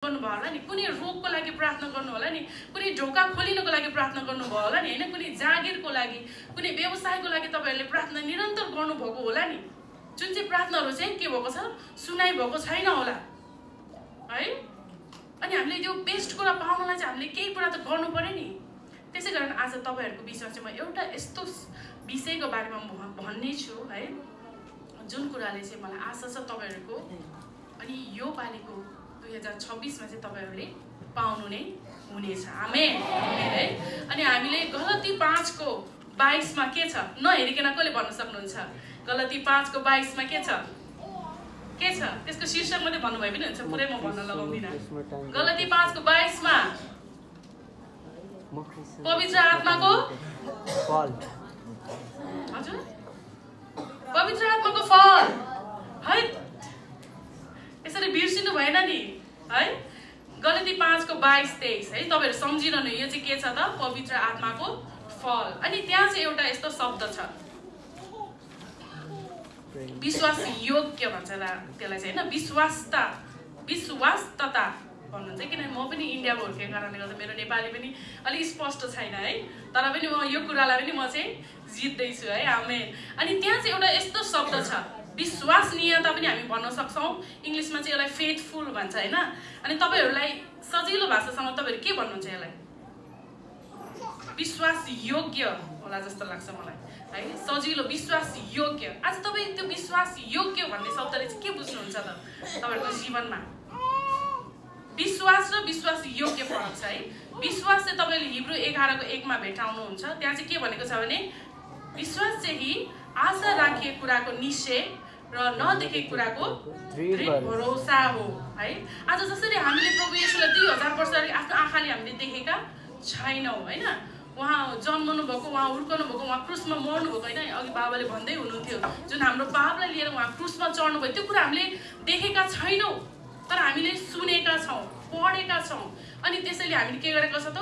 गर्नुभयो होला नि, कुनै रोगको लागि प्रार्थना गर्नु होला नि, कुनै ढोका खोलिनको लागि प्रार्थना गर्नुभयो होला नि हैन, कुनै जागिरको लागि, कुनै व्यवसायको लागि तपाईहरुले प्रार्थना निरन्तर गर्नुभएको होला नि। जुन चाहिँ प्रार्थनाहरु चाहिँ के भएको छ, सुनाइ भएको छैन होला है। अनि हामीले त्यो बेस्ट कुरा पाउनलाई चाहिँ हामीले केही कुरा त गर्नु पर्यो नि। त्यसैकारण आज तपाईहरुको बिचमा चाहिँ म एउटा यस्तो विषयको बारेमा भन्ने छु है, जुन कुराले चाहिँ मलाई आशा छ तपाईहरुको अनि यो पालिको 2026 मा चाहिँ तपाईहरुले पाउनु नै हुनेछ। आमेन है। अनि हामीले गलती 5 को 22 मा के छ नहेरिकन कसले भन्न सक्नुहुन्छ? गलती 5 को 22 मा के छ? त्यसको शीर्षक मात्रै भन्नु भए पनि हुन्छ, पुरै म भन्न लगाउँदिन। गलती 5 को 22 मा पवित्र आत्माको फल। हजुर, पवित्र आत्माको फल है। यसरी बिर्सिनु भएन नि है। गलती 5 को 22-23 है, तपाईहरु सम्झिरहनु, यो चाहिँ के छ त? पवित्र आत्माको फल। अनि त्यहाँ चाहिँ एउटा यस्तो शब्द छ, विश्वास योग्य भन्छ त्यसलाई चाहिँ हैन, विश्वासता भन्नुहुन्छ। किनभने म पनि इन्डियामा हुर्केको कारणले गर्दा मेरो नेपाली पनि अलि स्पष्ट छैन है, तर पनि म यो कुरालाई पनि म चाहिँ जित्दै छु है। आमेन। अनि त्यहाँ चाहिँ एउटा यस्तो शब्द छ, विश्वसनीयता पनि हामी भन्न सक्छौं। इंग्लिशमा चाहिँ यसलाई फेथफुल भन्छ हैन। अनि तपाईहरुलाई सजिलो भाषासँग तपाईहरु के भन्नुहुन्छ यसलाई? विश्वास योग्य होला जस्तो लाग्छ मलाई है। सजिलो, विश्वास योग्य। आज तपाई त्यो विश्वास योग्य भन्ने शब्दले चाहिँ के बुझ्नुहुन्छ त तपाईहरुको जीवनमा? विश्वास र विश्वास योग्य फरक छ है। विश्वास चाहिँ तपाईले हिब्रू 11 को 1 मा भेटाउनुहुन्छ। त्यहाँ चाहिँ के भनेको छ भने विश्वास चाहिँ आशा राखिएको कुराको निश्चय र नदेखेको कुराको दृढ भरोसा हो है। आज जसरी हामीले प्रभु येशूलाई 2000 वर्ष अगाडि आफ्नो आँखाले हामीले देखेका छैनौं हैन। उहाँ जन्मनु भएको, उहाँ हुर्कनु भएको, उहाँ क्रुसमा मर्नु भएको हैन। अघि बाबाले भन्दै हुनुहुन्थ्यो, जुन हाम्रो पापलाई लिएर उहाँ क्रुसमा चढ्नु भयो, त्यो कुरा हामीले देखेका छैनौं, तर हामीले सुनेका छौं, पढेका छौं। अनि त्यसैले हामीले के गरेका छौं त?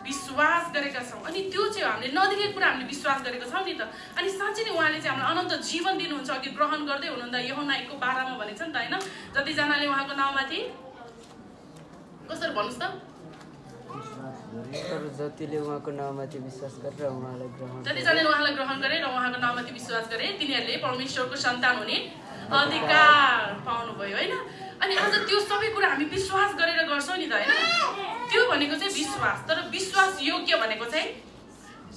विश्वास गरेका छौं। अनि त्यो चाहिँ हामीले नदेखेको कुरा हामीले विश्वास गरेका छौं नि त। अनि साँच्चै नै उहाँले चाहिँ हामीलाई अनन्त जीवन दिनुहुन्छ। अघि ग्रहण गर्दै हुनुहुँदा यूहन्ना 1 को 12 मा भनेछ नि त हैन, जति जनाले उहाँको नाममाथि कसरी भन्नुस् त? जतिले उहाँको नाममाथि विश्वास गरेर उहाँलाई ग्रहण, जति जनाले उहाँलाई ग्रहण गरे र उहाँको नाममाथि विश्वास गरे तिनीहरूले परमेश्वरको सन्तान हुने अधिकार पाउनु भयो हैन। अनि आज त्यो सबै कुरा हामी विश्वास गरेर गर्छौं नि त हैन। त्यो भनेको चाहिँ विश्वास। तर विश्वास योग्य भनेको चाहिँ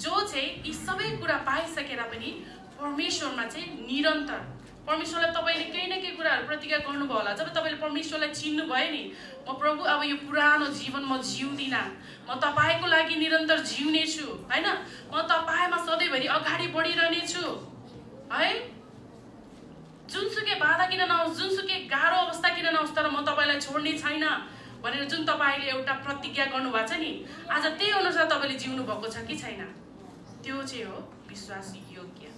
जो चाहिँ यी सबै कुरा पाइसकेर पनि परमेश्वरमा चाहिँ निरन्तर, परमेश्वरलाई तपाईले केही न केही कुराहरु प्रतिज्ञा गर्नुभयो होला। जब तपाईले परमेश्वरलाई चिन्नु भयो नि, म प्रभु अब यो पुरानो जीवन म जिउँदिन, म तपाईको लागि निरन्तर जिउने छु हैन, म तपाईमा सधैँभरि अगाडि बढिरहने छु है। जुनसुकै बाधा किन नहोस्, जुनसुकै गाह्रो अवस्था किन नहोस्, तर म तपाईलाई छोड्ने छैन भनेर जुन तपाईले एउटा प्रतिज्ञा गर्नुभएको छ नि, आज त्यही अनुसार तपाईले जिउनु भएको छ कि छैन? त्यो चाहिँ हो विश्वास योग्य।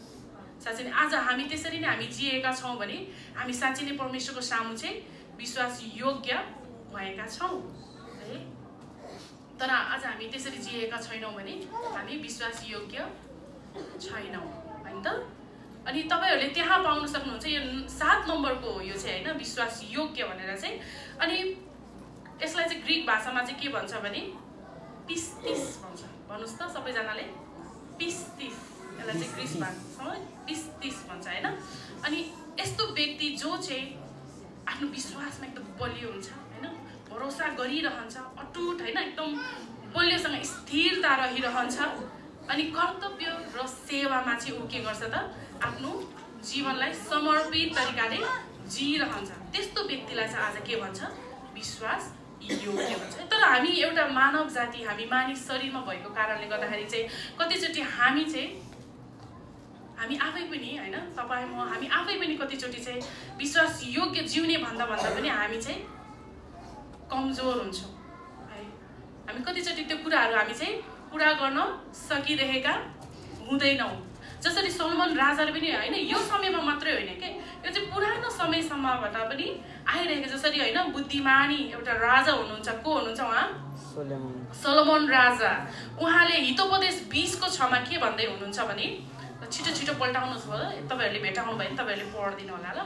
साँच्चै नै आज हामी त्यसरी नै हामी जिएका छौं भने हामी साँच्चै नै परमेश्वरको सामु चाहिँ विश्वास योग्य भएका छौं है। तर आज हामी त्यसरी जिएका छैनौं भने हामी विश्वास योग्य छैनौं हैन त। अनि तपाईहरुले त्यहाँ पाउन सक्नुहुन्छ यो 7 नम्बरको यो चाहिँ हैन, विश्वास योग्य भनेर चाहिँ। अनि यसलाई चाहिँ ग्रीक भाषामा चाहिँ के भन्छ भने पिस्तिस भन्छ। भन्नुस् त सबैजनाले पिस्तिस। यसलाई चाहिँ ग्रीक भाषामा पिस्तिस भन्छ हैन। अनि यस्तो व्यक्ति जो चाहिँ आफ्नो विश्वासमा एकदम बलियो हुन्छ हैन, भरोसा गरिरहन्छ, अटुट हैन, एकदम बलियोसँग स्थिरता रहिरहन्छ। अनि कर्तव्य र सेवामा चाहिँ उ के गर्छ त? आफ्नो जीवनलाई समर्पित तरिकाले जिइरहन्छ। त्यस्तो व्यक्तिलाई चाहिँ आज के भन्छ? विश्वास योग्य भन्छ। तर हामी एउटा मानव जाति, हामी मानिस शरीरमा भएको कारणले गर्दाखेरि चाहिँ कतिचोटि हामी आफै पनि हैन, तपाई म हामी आफै पनि कतिचोटि चाहिँ विश्वास योग्य जिउने भन्दा पनि हामी चाहिँ कमजोर हुन्छौं है। हामी कतिचोटि त्यो कुराहरु हामी चाहिँ पूरा गर्न सकिरहेका हुँदैनौं। जसरी सोलोमन राजाले पनि हैन, यो समयमा मात्रै होइन के, यो चाहिँ पुरानो समयसम्मबाट पनि आइरहेको। जसरी हैन बुद्धिमानी एउटा राजा हुनुहुन्छ, को हुनुहुन्छ उहाँ? सोलोमन राजा। उहाँले हितोपदेश 20 को 6 मा के भन्दै हुनुहुन्छ भने, छिटो छिटो पल्टाउनुस् हो, तपाईहरुले भेटाउनु भयो भने तपाईहरुले पढ्दिनु होला ल।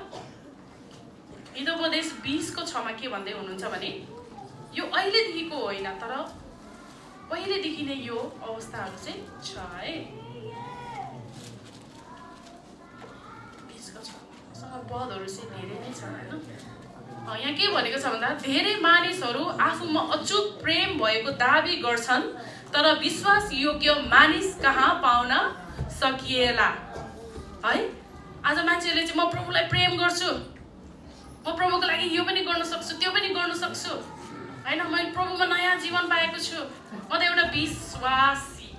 हितोपदेश 20 को 6 मा के भन्दै हुनुहुन्छ भने, अहिलेदेखिको होइन तर पहिलेदेखि नै यो अवस्थाहरू चाहिँ छ है। पदहरू चाहिँ धेरै नै छ होइन। यहाँ के भनेको छ भन्दा धेरै मानिसहरू आफूमा अचूक प्रेम भएको दाबी गर्छन् तर विश्वास योग्य मानिस कहाँ पाउन सकिएला है। आज मान्छेहरूले चाहिँ म प्रभुलाई प्रेम गर्छु, म प्रभुको लागि यो पनि गर्न सक्छु त्यो पनि गर्न सक्छु होइन, मैले प्रभुमा नयाँ जीवन पाएको छु, म त एउटा विश्वासी।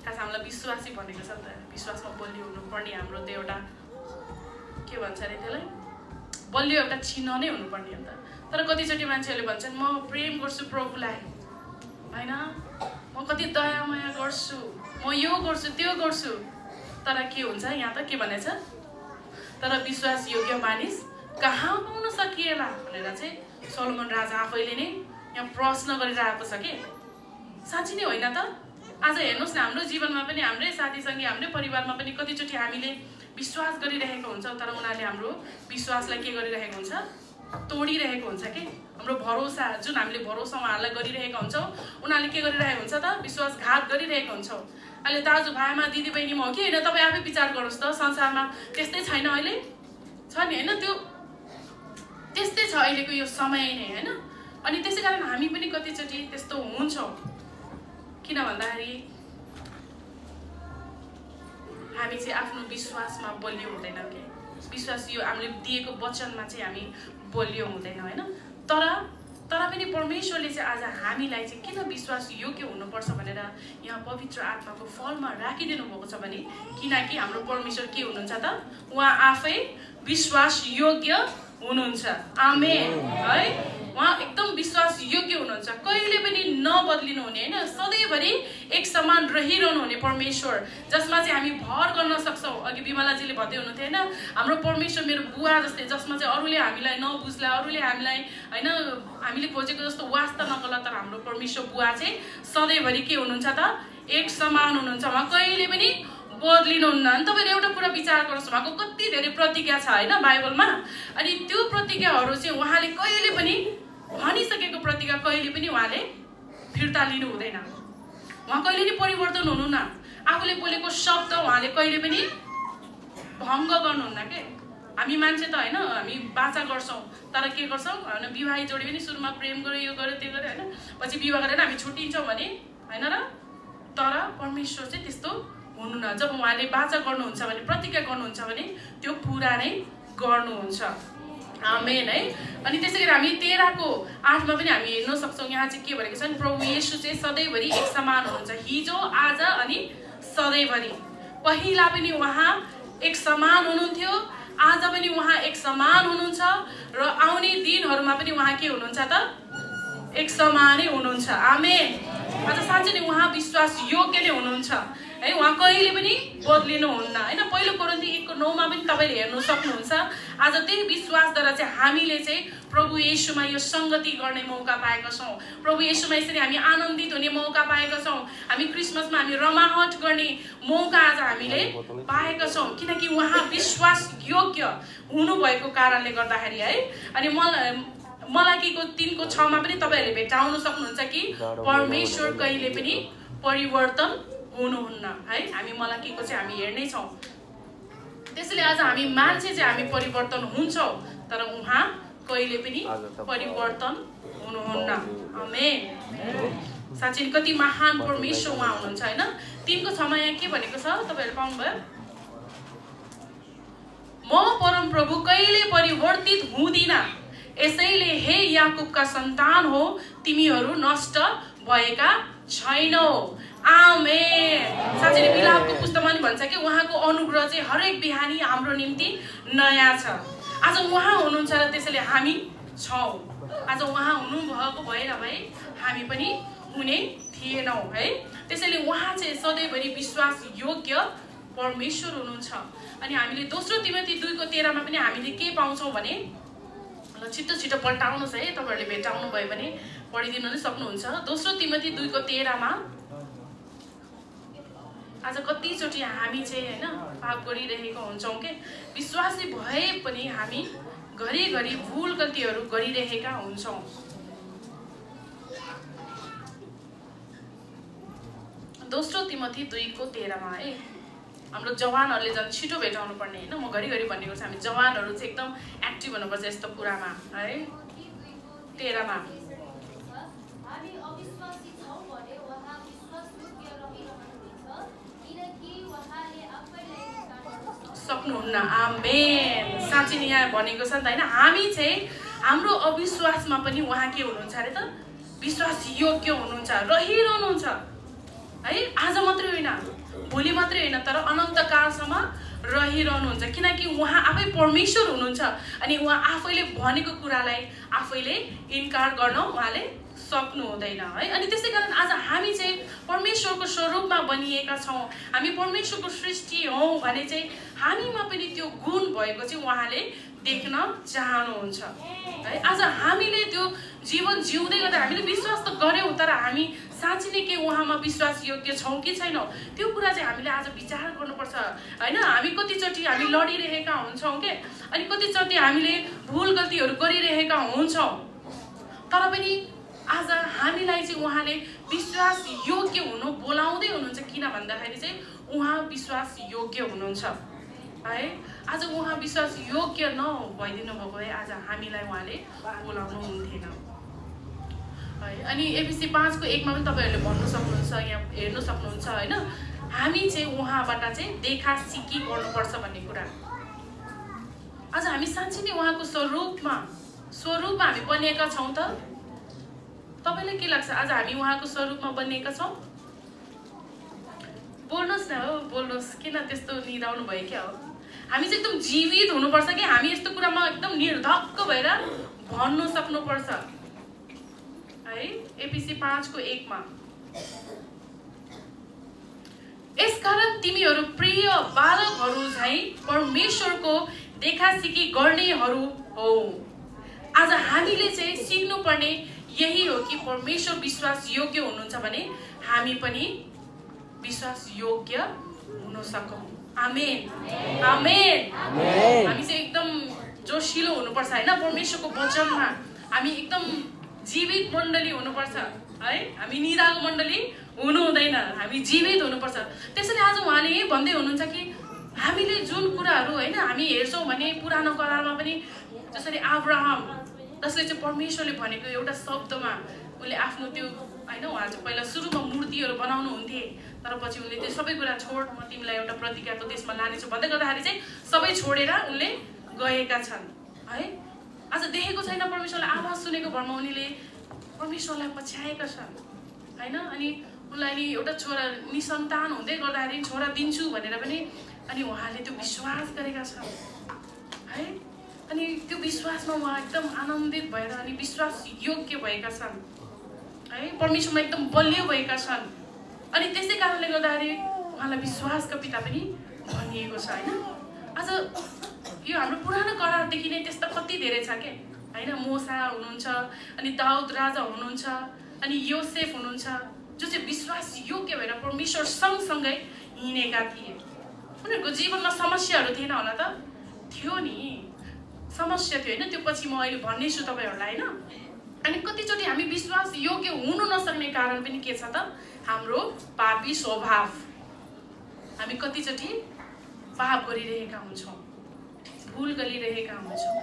खास हामीलाई विश्वासी भनेको छ नि त, विश्वासमा बलियो हुनुपर्ने हाम्रो त एउटा के भन्छ अरे त्यसलाई बलियो एउटा चिन्ह नै हुनुपर्ने हो नि त। तर कतिचोटि मान्छेहरूले भन्छन् म प्रेम गर्छु प्रभुलाई होइन, म कति दया माया गर्छु, म यो गर्छु त्यो गर्छु, तर के हुन्छ यहाँ त के भनेछ तर विश्वास योग्य मानिस कहाँ पाउन सकिएला भनेर चाहिँ सोलोमन राजा आफैले नै यहाँ प्रश्न गरिरहेको छ कि साँच्ची नै होइन त। आज हेर्नुहोस् न हाम्रो जीवनमा पनि हाम्रै साथीसँगै हाम्रै परिवारमा पनि कतिचोटि हामीले विश्वास गरिरहेको हुन्छ तर उनीहरूले हाम्रो विश्वासलाई के गरिरहेको हुन्छ तोडिरहेको हुन्छ कि हाम्रो भरोसा जुन हामीले भरोसा उहाँहरूलाई गरिरहेका हुन्छौँ उनीहरूले के गरिरहेको हुन्छ त विश्वासघात गरिरहेको हुन्छौँ। अहिले दाजुभाइमा दिदीबहिनीमा हो कि होइन तपाईँ आफै विचार गर्नुहोस् त, संसारमा त्यस्तै छैन अहिले छ नि होइन, त्यो त्यस्तै छ अहिलेको यो समय नै होइन। अनि त्यसै कारण हामी पनि कतिचोटि त्यस्तो हुन्छौँ किन भन्दाखेरि हामी चाहिँ आफ्नो विश्वासमा बलियो हुँदैन कि विश्वास यो हामीले दिएको वचनमा चाहिँ हामी बलियो हुँदैन होइन। तर पनि परमेश्वरले चाहिँ आज हामीलाई चाहिँ किन विश्वास योग्य हुनुपर्छ भनेर यहाँ पवित्र आत्माको फलमा राखिदिनु भएको छ भने किनकि हाम्रो परमेश्वर के हुनुहुन्छ त उहाँ आफै विश्वास योग्य हुनुहुन्छ। आमेन है, उहाँ एकदम विश्वास योग्य हुनुहुन्छ, कहिले पनि नबदलिनु हुने होइन, सधैँभरि एक समान रहिरहनु हुने परमेश्वर जसमा चाहिँ हामी भर गर्न सक्छौँ। अघि विमलाजीले भन्दै हुनुहुन्थ्यो होइन हाम्रो परमेश्वर मेरो बुवा जस्तै जसमा चाहिँ अरूले हामीलाई नबुझ्ला अरूले हामीलाई होइन हामीले खोजेको जस्तो वास्ता नगर्ला, तर हाम्रो परमेश्वर बुवा चाहिँ सधैँभरि के हुनुहुन्छ त एक समान हुनुहुन्छ, उहाँ कहिले पनि बदलिनुहुन्न। अनि तपाईँले एउटा कुरा विचार गर्नुहोस् उहाँको कति धेरै प्रतिज्ञा छ होइन बाइबलमा, अनि त्यो प्रतिज्ञाहरू चाहिँ उहाँले कहिले पनि भनिसकेको प्रतिज्ञा कहिले पनि उहाँले फिर्ता लिनु हुँदैन, उहाँ कहिले पनि परिवर्तन हुनुहुन्न, आफूले बोलेको शब्द उहाँले कहिले पनि भङ्ग गर्नुहुन्न के। हामी मान्छे त होइन हामी बाचा गर्छौँ तर के गर्छौँ होइन विवाहित जोडी पनि सुरुमा प्रेम गऱ्यो यो गऱ्यो त्यो गऱ्यो होइन पछि विवाह गरेर हामी छुट्टिन्छौँ भने होइन र, तर परमेश्वर चाहिँ त्यस्तो हुनुहुन्न। जब उहाँले बाचा गर्नुहुन्छ भने प्रतिज्ञा गर्नुहुन्छ भने त्यो पुरा नै गर्नुहुन्छ। आमेन है। अनि त्यसै गरी हामी 13:8 पनि हामी हेर्न सक्छौँ यहाँ चाहिँ के भनेको छ भने प्रभु येशू चाहिँ सधैँभरि एक समान हुनुहुन्छ, हिजो आज अनि सधैँभरि। पहिला पनि उहाँ एक समान हुनुहुन्थ्यो, आज पनि उहाँ एक समान हुनुहुन्छ र आउने दिनहरूमा पनि उहाँ के हुनुहुन्छ त एक समानै हुनुहुन्छ। आमेन। आज साँच्चै नै उहाँ विश्वास योग्य नै हुनुहुन्छ है, उहाँ कहिले पनि बदलिनुहुन्न होइन। पहिलो कोरिन्थी 1:9 पनि तपाईँले हेर्नु सक्नुहुन्छ। आज त्यही विश्वासद्वारा चाहिँ हामीले चाहिँ प्रभु येशूमा यो संगति गर्ने मौका पाएका छौँ, प्रभु येशूमा यसरी हामी आनन्दित हुने मौका पाएका छौँ, हामी क्रिसमसमा हामी रमाहट गर्ने मौका आज हामीले पाएका छौँ किनकि उहाँ विश्वास योग्य हुनुभएको कारणले गर्दाखेरि है। अनि मलाकीको 3:6 पनि तपाईँहरूले भेटाउन सक्नुहुन्छ कि परमेश्वर कहिले पनि परिवर्तन हुनुहुन्न है। हामी मलाकीको चाहिँ हामी हेर्नै छौँ। त्यसैले आज हामी मान्छे चाहिँ हामी परिवर्तन हुन्छौँ तर उहाँ कहिले पनि परिवर्तन हुनुहुन्न। आमेन। साँच्चै कति महान परमेश्वर उहाँ हुनुहुन्छ होइन। 3:6 यहाँ के भनेको छ तपाईँहरू पाउनुभयो, म परम प्रभु कहिले परिवर्तित हुँदिन, यसैले हे याकुबका सन्तान हो तिमीहरू नष्ट भएका छैनौ। आमेन। साँच्चै नै बिलापको पुस्तकमा नि भन्छ कि उहाँको अनुग्रह चाहिँ हरेक बिहानी हाम्रो निम्ति नयाँ छ। आज उहाँ हुनुहुन्छ र त्यसैले हामी छौँ। आज उहाँ हुनुभएको भएर भए हामी पनि हुने थिएनौँ है। त्यसैले उहाँ चाहिँ सधैँभरि विश्वास योग्य परमेश्वर हुनुहुन्छ। अनि हामीले 2 तिमोथी 2:13 पनि हामीले के पाउँछौँ भने ल छिटो छिटो पल्टाउनुहोस् है, तपाईँहरूले भेटाउनु भयो भने पढिदिनु नै सक्नुहुन्छ। 2 तिमोथी 2:13 आज कतिचोटि हामी चाहिँ होइन पाप गरिरहेको हुन्छौँ के, विश्वासी भए पनि हामी घरिघरि भुल गल्तीहरू गरिरहेका हुन्छौँ। दोस्रो तिमोथी 2:13 मा है हाम्रो जवानहरूले झन् छिटो भेटाउनु पर्ने हैन म घरिघरि भनेको छ हामी जवानहरू चाहिँ एकदम एक्टिभ हुनुपर्छ यस्तो कुरामा है 13 मा हामी अविश्वासी छौं भने उहाँ विश्वासयोग्य रहिरहनुहुन्छ किनकि उहाँले आफैलाई सक्नुहुन्न आमेन साँच्चै नै यहाँ भनेको छ नि त हैन हामी चाहिँ हाम्रो अविश्वासमा पनि उहाँ के हुनुहुन्छ अरे त विश्वास योग्य हुनुहुन्छ रहिरहनुहुन्छ है आज मात्रै होइन भोलि मात्रै होइन तर अनन्तकालसम्म रहिरहनुहुन्छ किनकि उहाँ आफै परमेश्वर हुनुहुन्छ अनि उहाँ आफैले भनेको कुरालाई आफैले इन्कार गर्न उहाँले सक्नु हुँदैन है अनि त्यसैकारण आज हामी चाहिँ परमेश्वरको स्वरूपमा बनिएका छौं हामी परमेश्वरको सृष्टि हौं भने चाहिँ हामीमा पनि त्यो गुण भएको चाहिँ उहाँले देख्न चाहनुहुन्छ है आज हामीले त्यो जीवन जिउँदै गर्दा हामीले विश्वास त गर्यौं तर हामी साँच्चै नै के उहाँमा विश्वास योग्य छौं कि छैनौं त्यो कुरा चाहिँ हामीले आज विचार गर्नुपर्छ हैन हामी कतिचोटि हामी लडिरहेका हुन्छौं के अनि कतिचोटि हामीले भुल गल्तीहरू गरिरहेका हुन्छौं तर पनि आज हामीलाई चाहिँ उहाँले विश्वास योग्य हुनु बोलाउँदै हुनुहुन्छ किन भन्दाखेरि चाहिँ उहाँ विश्वास योग्य हुनुहुन्छ है आज उहाँ विश्वास योग्य नभइदिनु भएको भए आज हामीलाई उहाँले बोलाउनु हुन्थेन है अनि एफएसी 5:1 मा पनि तपाईहरुले भन्नु सक्नुहुन्छ यहाँ हेर्नु सक्नुहुन्छ हैन हामी चाहिँ उहाँबाट चाहिँ देखा सिकी गर्नुपर्छ भन्ने कुरा आज हामी साँच्चै नै उहाँको स्वरूपमा हामी बनिएका छौं त तपाईलाई के लाग्छ आज हामी उहाँको स्वरूपमा बनिएका छौं बोल्नुस् न हो बोल्नुस् किन त्यस्तो निराउनु भयो क्या हो हामी चाहिँ एकदम जीवित हुनुपर्छ कि हामी यस्तो कुरामा एकदम निर्धक्क भएर भन्नु सक्नुपर्छ है एफएसी 5:1 मा यसकारण तिमीहरू प्रिय बालकहरू झैं परमेश्वरको देखासिकी गर्नेहरू हौ आज हामीले चाहिँ सिक्नु पर्ने यही हो कि परमेश्वर विश्वास योग्य हुनुहुन्छ भने हामी पनि विश्वास योग्य हुन सकौं आमेन आमेन हामी चाहिँ एकदम जोशिलो हुनुपर्छ हैन परमेश्वरको वचनमा हामी एकदम जीवित मण्डली हुनुपर्छ है हामी निरालो मण्डली हुनु हुँदैन हामी जीवित हुनुपर्छ त्यसैले आज उहाँले भन्दै हुनुहुन्छ कि हामीले जुन कुराहरू हैन हामी हेर्छौं भने पुरानो करारमा पनि जसरी अब्राहम जसले चाहिँ परमेश्वरले भनेको एउटा शब्दमा उले आफ्नो त्यो हैन उहाँ चाहिँ पहिला सुरुमा मूर्तिहरू बनाउनु हुन्थे तर पछि उनले त्यो सबै कुरा छोड म तिमीलाई एउटा प्रतिज्ञाको देशमा लानेछु भन्दै गर्दाखेरि चाहिँ सबै छोडेर उनले गएका छन् है आज देखेको छैन परमेश्वरले आवाज सुनेको भरमा उनीले परमेश्वरलाई पछ्याएका छन् हैन अनि उनलाई नि एउटा छोरा निसन्तान हुँदै गर्दाखेरि छोरा दिन्छु भनेर पनि अनि उहाँले त्यो विश्वास गरेका छन् है अनि त्यो विश्वासमा उहाँ एकदम आनन्दित भएर अनि विश्वास योग्य भएका छन् है परमेश्वरमा एकदम बलियो भएका छन् अनि त्यसै कारणले गर्दाखेरि उहाँलाई विश्वासका पिता पनि भनिएको छ हैन आज यो हाम्रो पुरानो करारदेखि नै त्यस्ता कति धेरै छ के हैन मोसा हुनुहुन्छ अनि दाउद राजा हुनुहुन्छ अनि योसेफ हुनुहुन्छ जो चाहिँ विश्वास योग्य भएर परमेश्वर सँगसँगै हिँडेका थिए उनीहरूको जीवनमा समस्याहरू थिएन होला त थियो नि समस्या थियो हैन त्यो पछि म अहिले भन्नेछु तपाईहरुलाई हैन अनि कतिचोटि हामी विश्वास योग्य हुनु नसक्ने कारण पनि के छ त हाम्रो पापी स्वभाव हामी कतिचोटि पाप गरिरहेका हुन्छौं भूल गरिरहेका हुन्छौं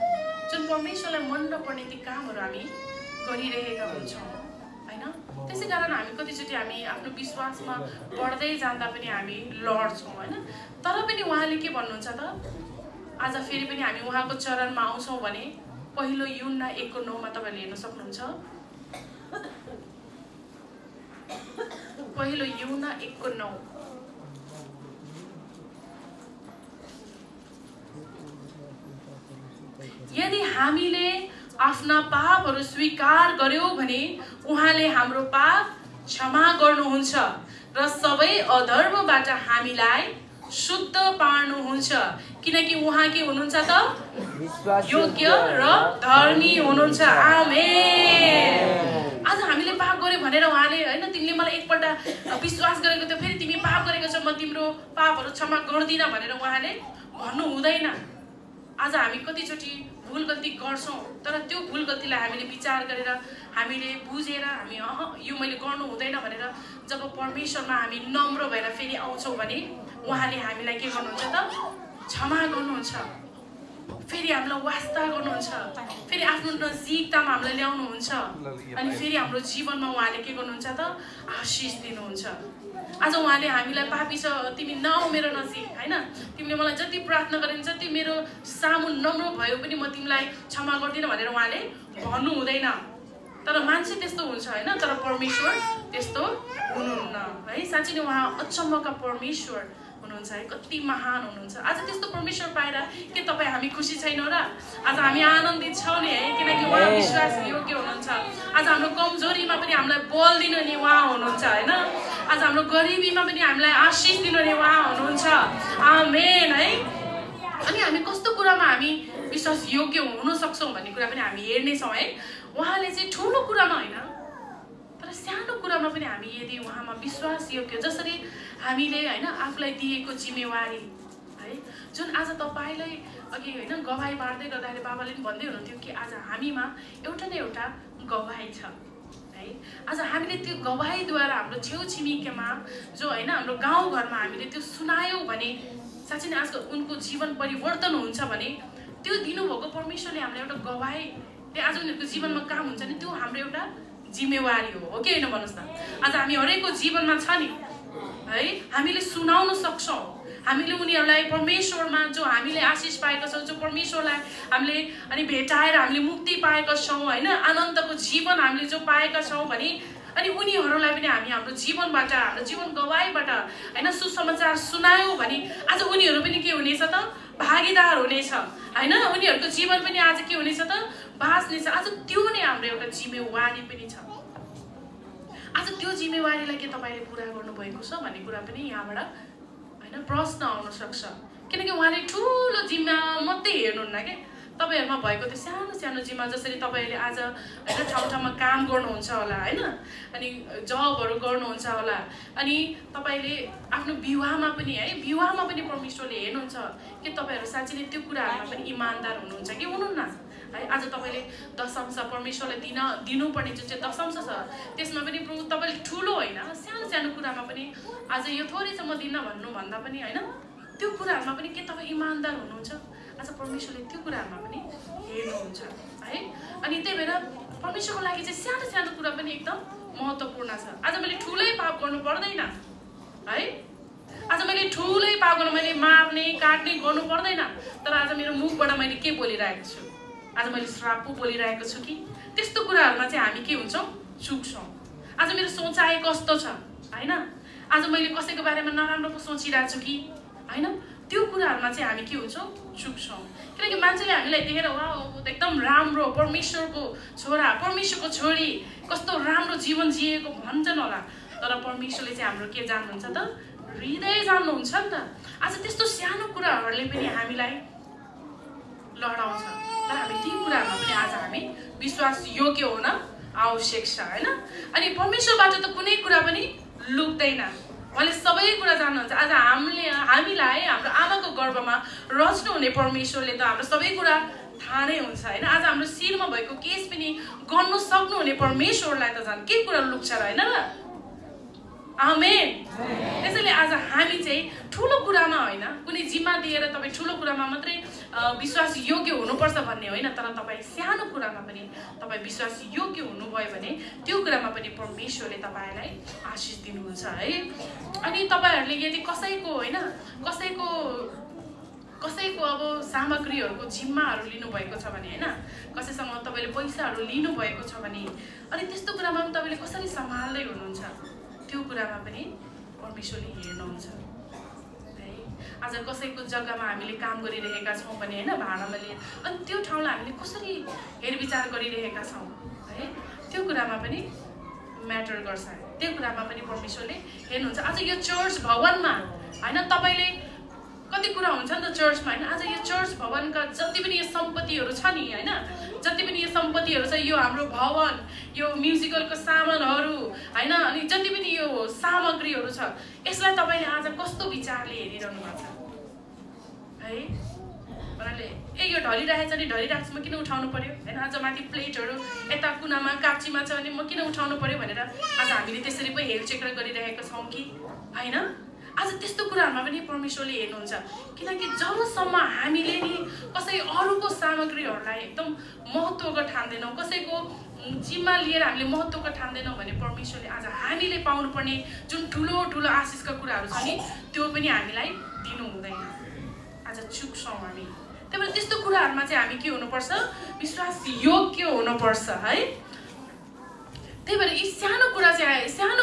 जुन परमेश्वरलाई मन नपर्ने ती कामहरू हामी गरिरहेका हुन्छौं हैन त्यसैकारण हामी कतिचोटि हामी आफ्नो विश्वासमा बढ्दै जाँदा पनि हामी लड्छौं हैन तर पनि उहाँले के भन्नुहुन्छ त आज फेरि पनि हामी उहाँको चरणमा आउँछौं भने पहिलो यूहन्ना 1:9 मा तपाईले हेर्न सक्नुहुन्छ पहिलो यूहन्ना 1:9 यदि हामीले आफ्ना पापहरू स्वीकार गर्यौं भने उहाँले हाम्रो पाप क्षमा गर्नुहुन्छ र सबै अधर्मबाट हामीलाई शुद्ध पार्नुहुन्छ किनकि उहाँ के हुनुहुन्छ त योग्य र धर्मी हुनुहुन्छ आमेन आज हामीले पाप गर्यो भनेर उहाँले हैन तिमीले मलाई एकपल्ट विश्वास गरेको थियो फेरि तिमी पाप गरेको छौ म तिम्रो पापहरू क्षमा गर्दिन भनेर उहाँले भन्नु हुँदैन आज हामी कतिचोटि भुल गल्ती गर्छौँ तर त्यो भुल गल्तीलाई हामीले विचार गरेर हामीले बुझेर हामी यो मैले गर्नु हुँदैन भनेर जब परमेश्वरमा हामी नम्र भएर फेरि आउँछौँ भने उहाँले हामीलाई के गर्नुहुन्छ त क्षमा गर्नुहुन्छ फेरि हामीलाई वास्ता गर्नुहुन्छ फेरि आफ्नो नजिकतामा हामीलाई ल्याउनुहुन्छ अनि फेरि हाम्रो जीवनमा उहाँले के गर्नुहुन्छ त आशिष दिनुहुन्छ आज उहाँले हामीलाई पापी छ तिमी नआऊ मेरो नजिक हैन तिमीले मलाई जति प्रार्थना गरिन्छ जति मेरो सामु नम्र भयो पनि म तिमीलाई क्षमा गर्दिन भनेर उहाँले भन्नु हुँदैन तर मान्छे त्यस्तो हुन्छ हैन तर परमेश्वर त्यस्तो हुनुहुन्न है साँच्चै नै उहाँ अचम्मका परमेश्वर हुनुहुन्छ है कति महान हुनुहुन्छ आज त्यस्तो परमेश्वर पाएर के तपाईँ हामी खुसी छैनौँ र आज हामी आनन्दित छौँ नि है किनकि उहाँ विश्वास योग्य हुनुहुन्छ आज हाम्रो कमजोरीमा पनि हामीलाई बल दिन नि उहाँ हुनुहुन्छ हैन आज हाम्रो गरिबीमा पनि हामीलाई आशिष दिन नि उहाँ हुनुहुन्छ आमेन है अनि हामी कस्तो कुरामा हामी विश्वास योग्य हुन सक्छौँ भन्ने कुरा पनि हामी हेर्नेछौँ है उहाँले चाहिँ ठुलो कुरामा होइन तर सानो कुरामा पनि हामी यदि उहाँमा विश्वास योग्य जसरी हामीले होइन आफूलाई दिएको जिम्मेवारी है जुन आज तपाईँलाई अघि होइन गवाई बाँड्दै गर्दाखेरि बाबाले पनि भन्दै हुनुहुन्थ्यो कि आज हामीमा एउटा न एउटा गवाई छ है आज हामीले त्यो गवाईद्वारा हाम्रो छेउछिमेकीमा जो होइन हाम्रो गाउँघरमा हामीले त्यो सुनायौँ भने साँच्चै नै आज उनको जीवन परिवर्तन हुन्छ भने त्यो दिनुभएको परमेश्वरले हामीलाई एउटा गवाई आज उनीहरूको जीवनमा काम हुन्छ नि त्यो हाम्रो एउटा जिम्मेवारी हो कि होइन भन्नुहोस् त आज हामी हरेकको जीवनमा छ नि है हामीले सुनाउन सक्छौँ हामीले उनीहरूलाई परमेश्वरमा जो हामीले आशिष पाएका छौँ जो परमेश्वरलाई हामीले अनि भेटाएर हामीले मुक्ति पाएका छौँ होइन आनन्दको जीवन हामीले जो पाएका छौँ भने अनि उनीहरूलाई पनि हामी हाम्रो जीवनबाट हाम्रो जीवन गवाईबाट होइन सुसमाचार सुनायौँ भने आज उनीहरू पनि के हुनेछ त भागीदार हुनेछ होइन उनीहरूको जीवन पनि आज के हुनेछ त बाँच्नेछ आज त्यो नै हाम्रो एउटा जिम्मेवारी पनि छ आज त्यो जिम्मेवारीलाई के तपाईँले पुरा गर्नुभएको छ भन्ने कुरा पनि यहाँबाट होइन प्रश्न आउन सक्छ किनकि उहाँले ठुलो जिम्मा मात्रै हेर्नुहुन्न के तपाईँहरूमा भएको त्यो सानो सानो जिम्मा जसरी तपाईँले आज होइन ठाउँ ठाउँमा काम गर्नुहुन्छ होला होइन अनि जबहरू गर्नुहुन्छ होला अनि तपाईँले आफ्नो विवाहमा पनि है विवाहमा पनि परमेश्वरले हेर्नुहुन्छ कि तपाईँहरू साँच्चै नै त्यो कुराहरूमा पनि इमान्दार हुनुहुन्छ कि हुनुहुन्न है आज तपाईँले दशंश परमेश्वरलाई दिनुपर्ने जुन चाहिँ दशंश छ त्यसमा पनि प्रभु तपाईँले ठुलो होइन सानो सानो कुरामा पनि आज यो थोरै छ म दिन भन्नुभन्दा पनि होइन त्यो कुराहरूमा पनि के तपाईँ इमान्दार हुनुहुन्छ आज परमेश्वरले त्यो कुराहरूमा पनि हेर्नुहुन्छ है अनि त्यही भएर परमेश्वरको लागि चाहिँ सानो सानो कुरा पनि एकदम महत्त्वपूर्ण छ आज मैले ठुलै पाप गर्नु पर्दैन है आज मैले ठुलै पाप गर्नु मैले मार्ने काट्ने गर्नु पर्दैन तर आज मेरो मुखबाट मैले के बोलिरहेको छु आज मैले श्राप पो बोलिरहेको छु कि त्यस्तो कुराहरूमा चाहिँ हामी के हुन्छौँ चुक्छौँ आज मेरो सोचाइ कस्तो छ होइन आज मैले कसैको बारेमा नराम्रो पो सोचिरहेको छु कि होइन त्यो कुराहरूमा चाहिँ हामी के हुन्छौँ चुक्छौँ किनकि मान्छेले हामीलाई देखेर वा एकदम राम्रो परमेश्वरको छोरा परमेश्वरको छोरी कस्तो राम्रो जीवन जिएको भन्छन् होला तर परमेश्वरले चाहिँ हाम्रो के जान्नुहुन्छ त हृदय जान्नुहुन्छ नि त आज त्यस्तो सानो कुराहरूले पनि हामीलाई लडाउँछ तर हामी ती कुराहरूमा पनि आज हामी विश्वास योग्य हुन आवश्यक छ होइन अनि परमेश्वरबाट त कुनै कुरा पनि लुक्दैन उहाँले सबै कुरा जान्नुहुन्छ आज हामीलाई हाम्रो आमाको गर्भमा रच्नु हुने परमेश्वरले त हाम्रो सबै कुरा थाहा नै हुन्छ होइन आज हाम्रो शिरमा भएको केस पनि गर्नु सक्नुहुने परमेश्वरलाई त झन् के कुरा लुक्छ र होइन र आमेन त्यसैले आज हामी चाहिँ ठुलो कुरामा होइन कुनै जिम्मा दिएर तपाईँ ठुलो कुरामा मात्रै विश्वास योग्य हुनुपर्छ भन्ने होइन तर तपाईँ सानो कुरामा पनि तपाईँ विश्वास योग्य हुनुभयो भने त्यो कुरामा पनि परमेश्वरले तपाईँलाई आशिष दिनुहुन्छ है अनि तपाईँहरूले यदि कसैको होइन कसैको अब सामग्रीहरूको जिम्माहरू लिनुभएको छ भने होइन कसैसँग तपाईँले पैसाहरू लिनुभएको छ भने अनि त्यस्तो कुरामा पनि तपाईँले कसरी सम्हाल्दै हुनुहुन्छ त्यो कुरामा पनि परमेश्वरले हेर्नुहुन्छ है आज कसैको जग्गामा हामीले काम गरिरहेका छौँ भने होइन भाडामा लिएर अनि त्यो ठाउँलाई हामीले कसरी हेरविचार गरिरहेका छौँ है त्यो कुरामा पनि म्याटर गर्छ त्यो कुरामा पनि परमेश्वरले हेर्नुहुन्छ आज यो चर्च भवनमा होइन तपाईँले कति कुरा हुन्छ नि त चर्चमा होइन आज यो चर्च भवनका जति पनि यो सम्पत्तिहरू छ नि होइन जति पनि यो सम्पत्तिहरू छ यो हाम्रो भवन यो म्युजिकलको सामानहरू होइन अनि जति पनि यो सामग्रीहरू छ यसलाई तपाईँले आज कस्तो विचारले हेरिरहनु भएको छ है उनीहरूले ए यो ढलिरहेछ नि ढलिरहेको छ म किन उठाउनु पर्यो होइन आज माथि प्लेटहरू यता कुनामा काप्चीमा छ भने म किन उठाउनु पर्यो भनेर आज हामीले त्यसरी पो हेरचेक्रा गरिरहेका छौँ कि होइन आज त्यस्तो कुराहरूमा पनि परमेश्वरले हेर्नुहुन्छ किनकि जबसम्म हामीले नि कसै अरूको सामग्रीहरूलाई एकदम महत्त्वको ठान्दैनौँ कसैको जिम्मा लिएर हामीले महत्त्वको ठान्दैनौँ भने परमेश्वरले आज हामीले पाउनुपर्ने जुन ठुलो ठुलो आशिषका कुराहरू छ नि त्यो पनि हामीलाई दिनु हुँदैन आज चुक्छौँ हामी त्यही भएर त्यस्तो कुराहरूमा चाहिँ हामी के हुनुपर्छ विश्वास योग्य हुनुपर्छ है त्यही भएर यी सानो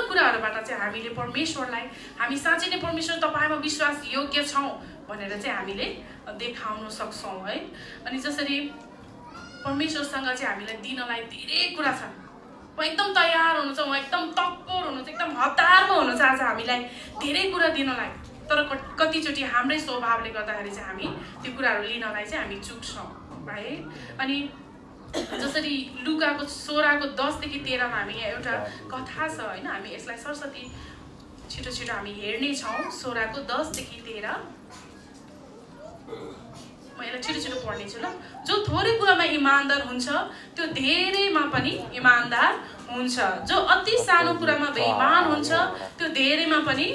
कुराहरूबाट चाहिँ हामीले परमेश्वरलाई हामी साँच्चै नै परमेश्वर तपाईँमा विश्वास योग्य छौँ भनेर चाहिँ हामीले देखाउन सक्छौँ है अनि जसरी परमेश्वरसँग चाहिँ हामीलाई दिनलाई धेरै कुरा छ म एकदम तयार हुनुहुन्छ म एकदम तत्पर हुनुहुन्छ एकदम हतारमा हुनुहुन्छ आज हामीलाई धेरै कुरा दिनलाई तर कतिचोटि हाम्रै स्वभावले गर्दाखेरि चाहिँ हामी त्यो कुराहरू लिनलाई चाहिँ हामी चुक्छौँ है अनि जसरी लुकाको 16:10 देखि 13 मा हामी एउटा कथा छ होइन हामी यसलाई सरस्वती छिटो छिटो हामी हेर्नेछौँ 16:10 देखि 13 म यसलाई छिटो छिटो पढ्नेछु ल जो थोरै कुरामा इमानदार हुन्छ त्यो धेरैमा पनि इमानदार हुन्छ जो अति सानो कुरामा बेइमान हुन्छ त्यो धेरैमा पनि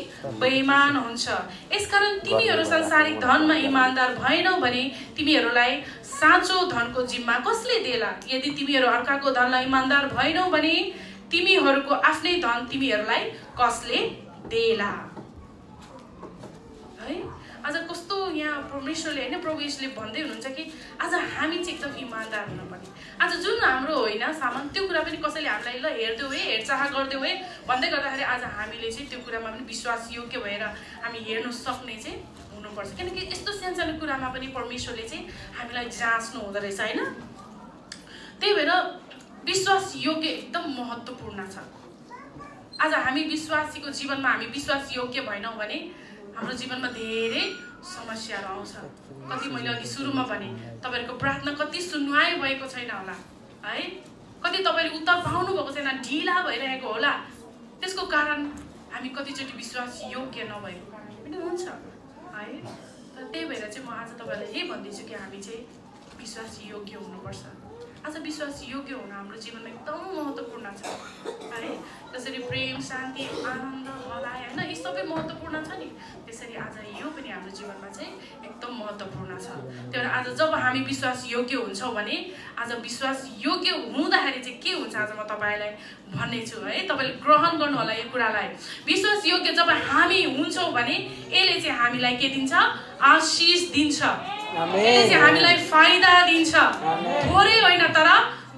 बेइमान हुन्छ यसकारण तिमीहरू सांसारिक धनमा इमानदार भएनौ भने तिमीहरूलाई साँचो धनको जिम्मा कसले देला यदि तिमीहरू अर्काको धनलाई इमानदार भएनौ भने तिमीहरूको आफ्नै धन तिमीहरूलाई कसले देला है आज कस्तो यहाँ परमेश्वरले होइन प्रभु येशूले भन्दै हुनुहुन्छ कि आज हामी चाहिँ एकदम इमानदार हुनुपर्ने आज जुन हाम्रो होइन सामान त्यो कुरा पनि कसैले हामीलाई ल हेर्देऊ है हेरचाह गरिदेऊ है भन्दै गर्दाखेरि आज हामीले चाहिँ त्यो कुरामा पनि विश्वास योग्य भएर हामी हेर्नु सक्ने चाहिँ हुनुपर्छ किनकि यस्तो सानसानो कुरामा पनि परमेश्वरले चाहिँ हामीलाई जाँच्नु हुँदो रहेछ होइन त्यही भएर विश्वास योग्य एकदम महत्त्वपूर्ण छ आज हामी विश्वासीको जीवनमा हामी विश्वास योग्य भएनौँ भने हाम्रो जीवनमा धेरै समस्याहरू आउँछ कति मैले अघि सुरुमा भने तपाईँहरूको प्रार्थना कति सुनवाई भएको छैन होला है कति तपाईँले उत्तर पाउनु भएको छैन ढिला भइरहेको होला त्यसको कारण हामी कतिचोटि विश्वास योग्य नभएको कारणले पनि हुन्छ है तर त्यही भएर चाहिँ म आज तपाईँहरूलाई यही भन्दैछु कि हामी चाहिँ विश्वास योग्य हुनुपर्छ आज विश्वास योग्य हुन हाम्रो जीवनमा एकदम महत्त्वपूर्ण छ है जसरी प्रेम शान्ति आनन्द भलाइ होइन यी सबै महत्त्वपूर्ण छ नि त्यसरी आज यो पनि हाम्रो जीवनमा चाहिँ एकदम महत्त्वपूर्ण छ त्यही भएर आज जब हामी विश्वास योग्य हुन्छौँ भने आज विश्वास योग्य हुँदाखेरि चाहिँ के हुन्छ आज म तपाईँलाई भन्नेछु है तपाईँले ग्रहण गर्नु होला यो कुरालाई विश्वास योग्य जब हामी हुन्छौँ भने यसले चाहिँ हामीलाई के दिन्छ आशिष दिन्छ यसले चाहिँ हामीलाई फाइदा दिन्छ थोरै होइन तर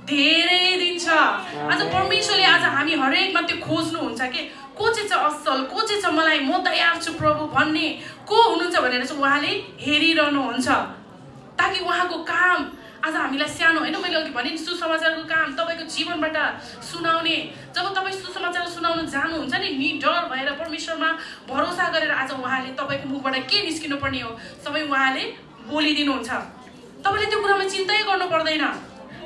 धेरै दिन्छ आज परमेश्वरले आज हामी हरेकमा त्यो खोज्नुहुन्छ के को चाहिँ छ असल को चाहिँ छ मलाई म तयार छु प्रभु भन्ने को हुनुहुन्छ भनेर चाहिँ उहाँले हेरिरहनुहुन्छ ताकि उहाँको काम आज हामीलाई सानो होइन मैले अघि भने नि सुसमाचारको काम तपाईँको जीवनबाट सुनाउने जब तपाईँ सुसमाचार सुनाउन जानुहुन्छ नि निडर भएर परमेश्वरमा भरोसा गरेर आज उहाँले तपाईँको मुखबाट के निस्किनु पर्ने हो सबै उहाँले बोलिदिनुहुन्छ तपाईँले त्यो कुरामा चिन्तै गर्नु पर्दैन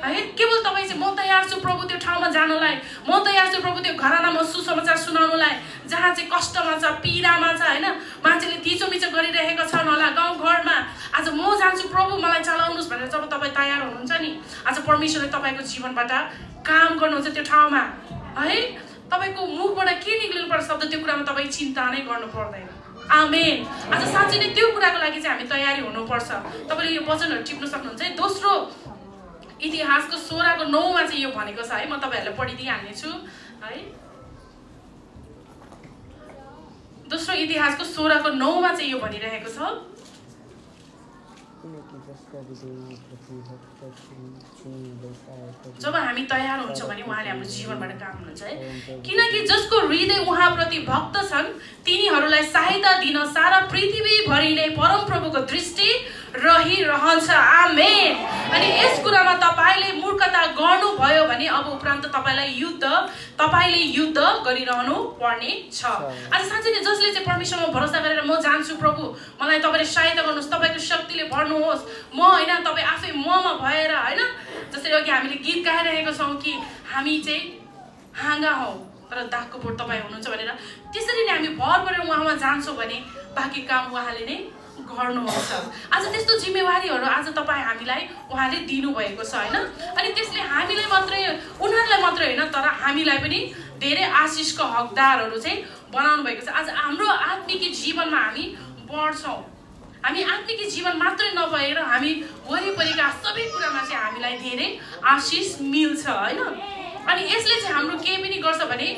है केवल तपाईँ चाहिँ म तयार छु प्रभु त्यो ठाउँमा जानलाई म तयार छु प्रभु त्यो घरानामा सुसमाचार सुनाउनुलाई जहाँ चाहिँ कष्टमा छ पीडामा छ होइन मान्छेले थिचोमिचो गरिरहेका छन् होला गाउँघरमा आज म जान्छु प्रभु मलाई चलाउनुहोस् भनेर जब तपाईँ तयार हुनुहुन्छ नि आज परमेश्वरले तपाईँको जीवनबाट काम गर्नुहुन्छ त्यो ठाउँमा है तपाईँको मुखबाट के निक्लिनुपर्छ शब्द त्यो कुरामा तपाईँ चिन्ता नै गर्नु पर्दैन आमेन आज साँच्चै नै त्यो कुराको लागि चाहिँ हामी तयारी हुनुपर्छ तपाईँले यो वचनहरू टिप्न सक्नुहुन्छ है दोस्रो इतिहासको 16:9 मा चाहिँ यो भनेको छ है म तपाईँहरूलाई पढिदिइहाल्नेछु है दोस्रो इतिहासको 16:9 मा चाहिँ यो भनिरहेको छ जब हामी तयार हुन्छौँ भने उहाँले हाम्रो जीवनबाट काम हुनुहुन्छ है किनकि जसको हृदय उहाँप्रति भक्त छन् तिनीहरूलाई सहायता दिन सारा पृथ्वीभरि नै परमप्रभुको दृष्टि रहिरहन्छ आमेन अनि यस कुरामा तपाईँले मूर्खता गर्नुभयो भने अब उपरान्त तपाईँले युद्ध गरिरहनु पर्ने छ आज साँच्चै नै जसले चाहिँ परमेश्वरमा भरोसा गरेर म जान्छु प्रभु मलाई तपाईँले सहायता गर्नुहोस् तपाईँको शक्तिले भर्नुहोस् म होइन तपाईँ आफै ममा भएर होइन जसरी अघि हामीले गीत गाइरहेको छौँ कि हामी चाहिँ हाँगा हौ तर दागको बोट तपाईँ हुनुहुन्छ भनेर त्यसरी नै हामी भर परेर उहाँमा जान्छौँ भने बाँकी काम उहाँले नै गर्नुहुन्छ। आज त्यस्तो जिम्मेवारीहरू आज तपाईँ हामीलाई उहाँले दिनुभएको छ होइन। अनि त्यसले हामीलाई मात्रै उनीहरूलाई मात्रै होइन तर हामीलाई पनि धेरै आशिषको हकदारहरू चाहिँ बनाउनु भएको छ। आज हाम्रो आत्मिक जीवनमा हामी बढ्छौँ। हामी आत्मिक जीवन मात्रै नभएर हामी वरिपरिका सबै कुरामा चाहिँ हामीलाई धेरै आशिष मिल्छ होइन। अनि यसले चाहिँ हाम्रो के पनि गर्छ भने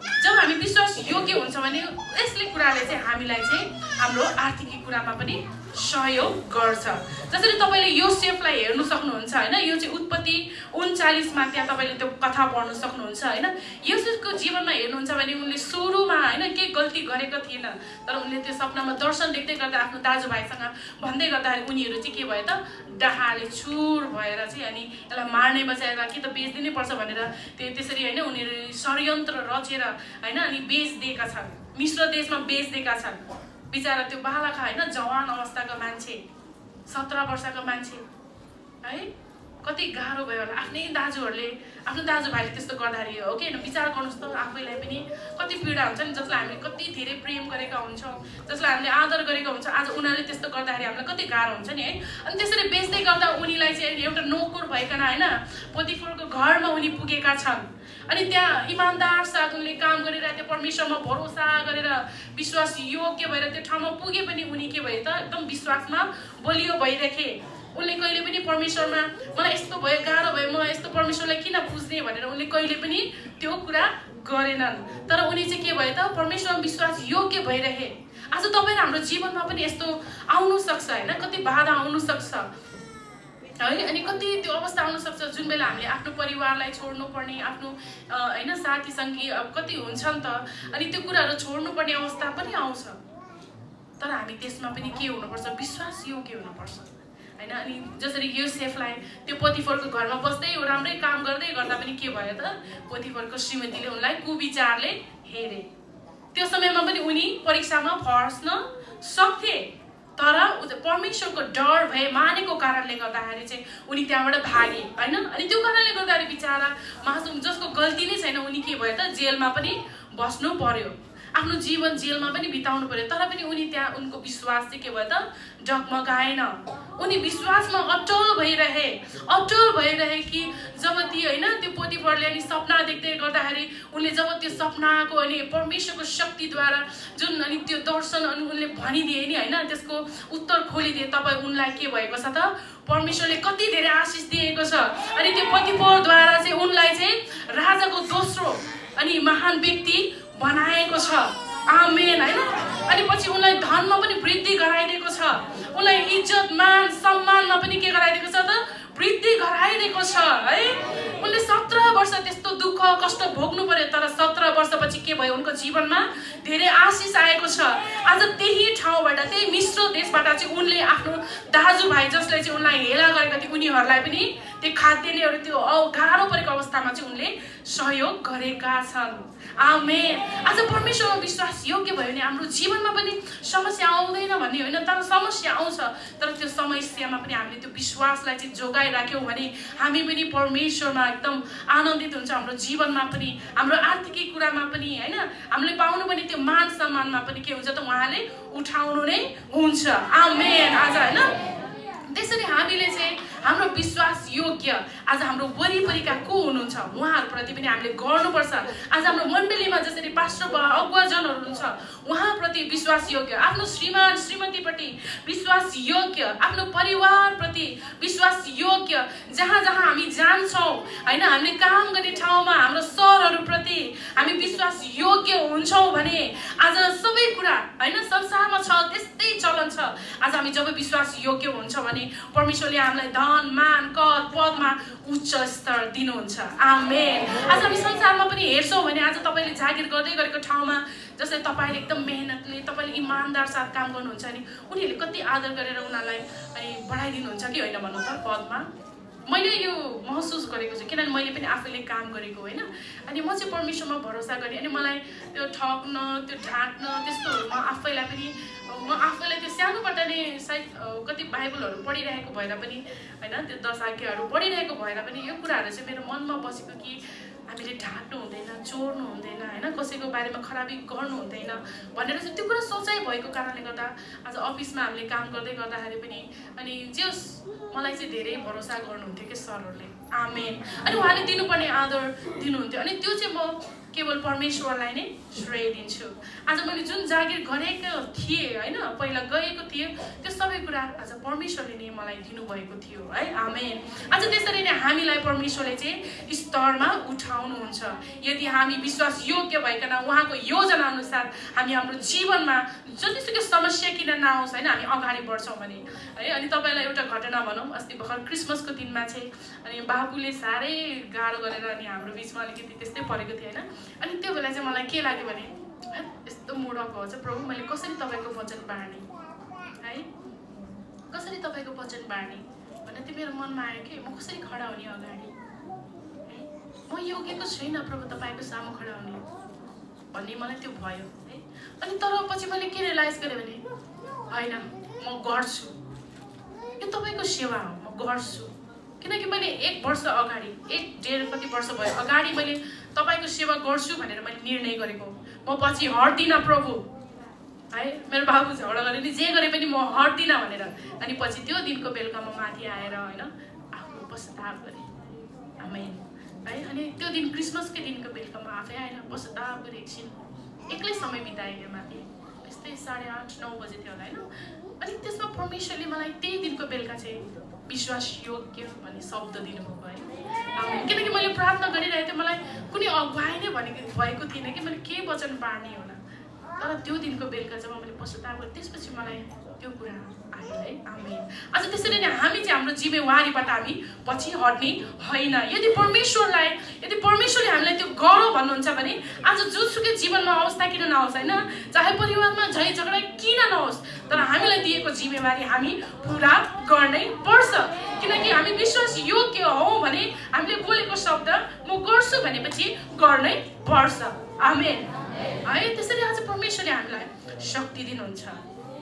जब हामी विश्वास योग्य हुन्छ भने यसले कुराले चाहिँ हामीलाई चाहिँ हाम्रो आर्थिक कुरामा पनि सहयोग गर्छ। जसरी तपाईँले योसेफलाई हेर्नु सक्नुहुन्छ होइन। यो चाहिँ उत्पत्ति 39मा त्यहाँ तपाईँले त्यो कथा पढ्नु सक्नुहुन्छ होइन। योसेफको जीवनमा हेर्नुहुन्छ भने उनले सुरुमा होइन केही गल्ती गरेको थिएन तर उनले त्यो सपनामा दर्शन देख्दै गर्दा आफ्नो दाजुभाइसँग भन्दै गर्दाखेरि उनीहरू चाहिँ के भयो त डाहाले चुर भएर चाहिँ अनि यसलाई मार्ने बचाएर कि त बेच्दिनै पर्छ भनेर त्यसरी होइन उनीहरू षड्यन्त्र रचेर होइन अनि बेच्दिएका छन्। मिश्र देशमा बेच्दिएका छन्। बिचरा त्यो बालका होइन जवान अवस्थाको मान्छे 17 वर्षको मान्छे है कति गाह्रो भयो होला। आफ्नै दाजुहरूले आफ्नो दाजुभाइले त्यस्तो गर्दाखेरि हो कि होइन। विचार गर्नुहोस् त आफैलाई पनि कति पीडा हुन्छ नि। जसलाई हामीले कति धेरै प्रेम गरेका हुन्छौँ जसलाई हामीले आदर गरेका हुन्छ आज उनीहरूले त्यस्तो गर्दाखेरि हामीलाई कति गाह्रो हुन्छ नि है। अनि त्यसरी बेच्दै गर्दा उनीलाई चाहिँ एउटा नोकर भइकन होइन पोतिफरको घरमा उनी पुगेका छन्। अनि त्यहाँ इमान्दार साथ उनले काम गरिरहेको थियो। परमेश्वरमा भरोसा गरेर विश्वास योग्य भएर त्यो ठाउँमा पुगे पनि उनी के भयो त एकदम विश्वासमा बलियो भइरहे। उनले कहिले पनि परमेश्वरमा मलाई यस्तो भयो गाह्रो भयो म यस्तो परमेश्वरलाई किन पुज्ने भनेर उनले कहिले पनि त्यो कुरा गरेनन्। तर उनी चाहिँ के भयो त परमेश्वरमा विश्वास योग्य भइरहे। आज तपाईँ हाम्रो जीवनमा पनि यस्तो आउनु सक्छ होइन। कति बाधा आउनु सक्छ है। अनि कति त्यो अवस्था आउन सक्छ जुन बेला हामीले आफ्नो परिवारलाई छोड्नु पर्ने आफ्नो होइन साथी सङ्गी अब कति हुन्छ नि त। अनि त्यो कुराहरू छोड्नु पर्ने अवस्था पनि आउँछ तर हामी त्यसमा पनि के हुनुपर्छ विश्वास योग्य हुनुपर्छ होइन। अनि जसरी योसेफलाई त्यो पोतिफरको घरमा बस्दै राम्रै काम गर्दै गर्दा पनि के भयो त पोतिफरको श्रीमतीले उनलाई कुविचारले हेरे। त्यो समयमा पनि उनी परीक्षामा फर्स्न सक्थे तर परमेश्वरको डर भए मानेको कारणले गर्दाखेरि चाहिँ उनी त्यहाँबाट भागे होइन। अनि त्यो कारणले गर्दाखेरि बिचरा मासुम जसको गल्ती नै छैन उनी के भयो त जेलमा पनि बस्नु पर्यो। आफ्नो जीवन जेलमा पनि बिताउनु पर्यो तर पनि उनी त्यहाँ उनको विश्वास चाहिँ के भयो त डगमगाएन। उनी विश्वासमा अटल भइरहे कि जब ती होइन त्यो पोतिफरले अनि सपना देख्दै गर्दाखेरि उनले जब त्यो सपनाको अनि परमेश्वरको शक्तिद्वारा जुन अनि त्यो दर्शन अनि उनले भनिदिए नि होइन त्यसको उत्तर खोलिदिए तपाईँ उनलाई के भएको छ त परमेश्वरले कति धेरै आशिष दिएको छ। अनि त्यो पोतिफरद्वारा चाहिँ उनलाई चाहिँ राजाको दोस्रो अनि महान व्यक्ति बनाएको छ। आमेन होइन। अनि पछि उनलाई धनमा पनि वृद्धि गराइदिएको छ। उनलाई इज्जत मान सम्मानमा पनि के गराइदिएको छ त वृद्धि गराइदिएको छ है। उनले 17 वर्ष त्यस्तो दुःख कष्ट भोग्नु पर्यो तर 17 वर्षपछि के भयो उनको जीवनमा धेरै आशिष आएको छ। आज त्यही ठाउँबाट त्यही मिश्र देशबाट चाहिँ उनले आफ्नो दाजुभाइ जसले चाहिँ उनलाई हेला गरेका थिए उनीहरूलाई पनि त्यो खाद्यान्नहरू त्यो गाह्रो परेको अवस्थामा चाहिँ उनले सहयोग गरेका छन्। आमेन। आज परमेश्वरमा विश्वास योग्य भयो भने हाम्रो जीवनमा पनि समस्या आउँदैन भन्ने होइन तर समस्या आउँछ तर त्यो समस्यामा पनि हामीले त्यो विश्वासलाई चाहिँ जोगाइराख्यौँ भने हामी पनि परमेश्वरमा एकदम आनन्दित हुन्छ। हाम्रो जीवनमा पनि हाम्रो आर्थिक कुरामा पनि होइन हामीले पाउनु पनि त्यो मान सम्मानमा पनि के हुन्छ त उहाँले उठाउनु नै हुन्छ। आमेन। आज होइन त्यसरी हामीले चाहिँ हाम्रो विश्वास योग्य आज हाम्रो वरिपरिका को हुनुहुन्छ उहाँहरूप्रति पनि हामीले गर्नुपर्छ। आज हाम्रो मण्डलीमा जसरी पास्टर अगुवाजनहरू हुनुहुन्छ उहाँप्रति विश्वास योग्य आफ्नो श्रीमान श्रीमतीप्रति विश्वास योग्य आफ्नो परिवारप्रति विश्वास योग्य जहाँ जहाँ हामी जान्छौँ होइन हामीले काम गर्ने ठाउँमा हाम्रो सरहरूप्रति हामी विश्वास योग्य हुन्छौँ भने आज सबै कुरा होइन संसारमा छ त्यस्तै चलन छ। आज हामी जब विश्वास योग्य हुन्छ भने परमेश्वरले हामीलाई धन मान पदमा उच्च स्तर दिनुहुन्छ। आमेन। आज हामी संसारमा पनि हेर्छौँ भने आज तपाईँले जागिर गर्दै गरेको ठाउँमा जसले तपाईँले एकदम मेहनतले तपाईँले इमान्दार साथ काम गर्नुहुन्छ नि उनीहरूले कति आदर गरेर उनीहरूलाई अनि बढाइदिनुहुन्छ कि होइन भन्नु त पदमा। मैले यो महसुस गरेको छु किनभने मैले पनि आफैले काम गरेको होइन। अनि म चाहिँ परमेश्वरमा भरोसा गरेँ अनि मलाई त्यो ठग्न त्यो ढाँट्न त्यस्तोहरू म आफैलाई त्यो सानोबाट नै सायद कति बाइबलहरू पढिरहेको भएर पनि होइन त्यो 10 आज्ञाहरू पढिरहेको भएर पनि यो कुराहरू चाहिँ मेरो मनमा बसेको कि हामीले ढाँट्नु हुँदैन चोर्नु हुँदैन होइन कसैको बारेमा खराबी गर्नु हुँदैन भनेर चाहिँ त्यो कुरा सोचाइ भएको कारणले गर्दा आज अफिसमा हामीले काम गर्दै गर्दाखेरि पनि अनि जे होस् मलाई चाहिँ धेरै भरोसा गर्नुहुन्थ्यो के सरहरूले आमेन अनि उहाँले दिनुपर्ने आदर दिनुहुन्थ्यो अनि त्यो चाहिँ म केवल परमेश्वरलाई नै श्रेय दिन्छु आज मैले जुन जागिर गरेको थिएँ होइन पहिला गएको थिएँ त्यो सबै कुरा आज परमेश्वरले नै मलाई दिनुभएको थियो है आमेन आज त्यसरी नै हामीलाई परमेश्वरले चाहिँ स्तरमा उठाउनुहुन्छ यदि हामी विश्वास योग्य भइकन उहाँको योजना अनुसार हामी हाम्रो जीवनमा जतिसुकै समस्या किन नआओस् होइन हामी अगाडि बढ्छौँ भने है अनि तपाईँलाई एउटा घटना भनौँ अस्ति भर्खर क्रिसमसको दिनमा चाहिँ अनि बाबुले साह्रै गाह्रो गरेर अनि हाम्रो बिचमा अलिकति त्यस्तै परेको थियो होइन अनि त्यो बेला चाहिँ मलाई के लाग्यो भने यस्तो मुडको छ प्रभु मैले कसरी तपाईँको वचन बाँड्ने है कसरी तपाईँको वचन बाँड्ने भनेर त्यो मेरो मनमा आयो कि म कसरी खडा हुने अगाडि म योग्यको छुइनँ प्रभु तपाईँको सामु खडा हुने भन्ने मलाई त्यो भयो है अनि तर पछि मैले के रियलाइज गरेँ भने होइन म गर्छु यो तपाईँको सेवा हो म गर्छु किनकि मैले 1 वर्ष अगाडि 1.5 कति वर्ष भयो अगाडि मैले तपाईँको सेवा गर्छु भनेर मैले निर्णय गरेको म पछि हट्दिनँ प्रभु है मेरो बाबु झगडा गरे नि जे गरे पनि म हट्दिनँ भनेर अनि पछि त्यो दिनको बेलुका म माथि आएर होइन आफ्नो पश्चाताप गरेँ आमेन है अनि त्यो दिन क्रिसमसकै दिनको बेलुका म आफै आएर पश्चाताप गरेँ एकछिन एक्लै समय बिताएँ क्या माथि यस्तै 8:30-9 बजे थियो होला होइन अनि त्यसमा परमेश्वरले मलाई त्यही दिनको बेलुका चाहिँ विश्वास योग्य भन्ने शब्द दिनुभएको है किनकि मैले प्रार्थना गरिरहेको थिएँ मलाई कुनै अगुवाई नै भनेको भएको थिएन कि मैले के वचन बाँड्ने होला तर त्यो दिनको बेलुका जब मैले पश्चाताप गरेँ त्यसपछि मलाई त्यो कुरा आयो है आमेन आज त्यसरी नै हामी चाहिँ हाम्रो जिम्मेवारीबाट हामी पछि हट्ने होइन यदि परमेश्वरले हामीलाई त्यो गरौँ भन्नुहुन्छ भने आज जुनसुकै जीवनमा अवस्था किन नहोस् होइन चाहे परिवारमा झै झगडा किन नहोस् तर हामीलाई दिएको जिम्मेवारी हामी पुरा गर्नै पर्छ किनकि हामी विश्वास योग्य हौँ भने हामीले बोलेको शब्द म गर्छु भनेपछि गर्नै पर्छ आमेन है त्यसरी आज परमेश्वरले हामीलाई शक्ति दिनुहुन्छ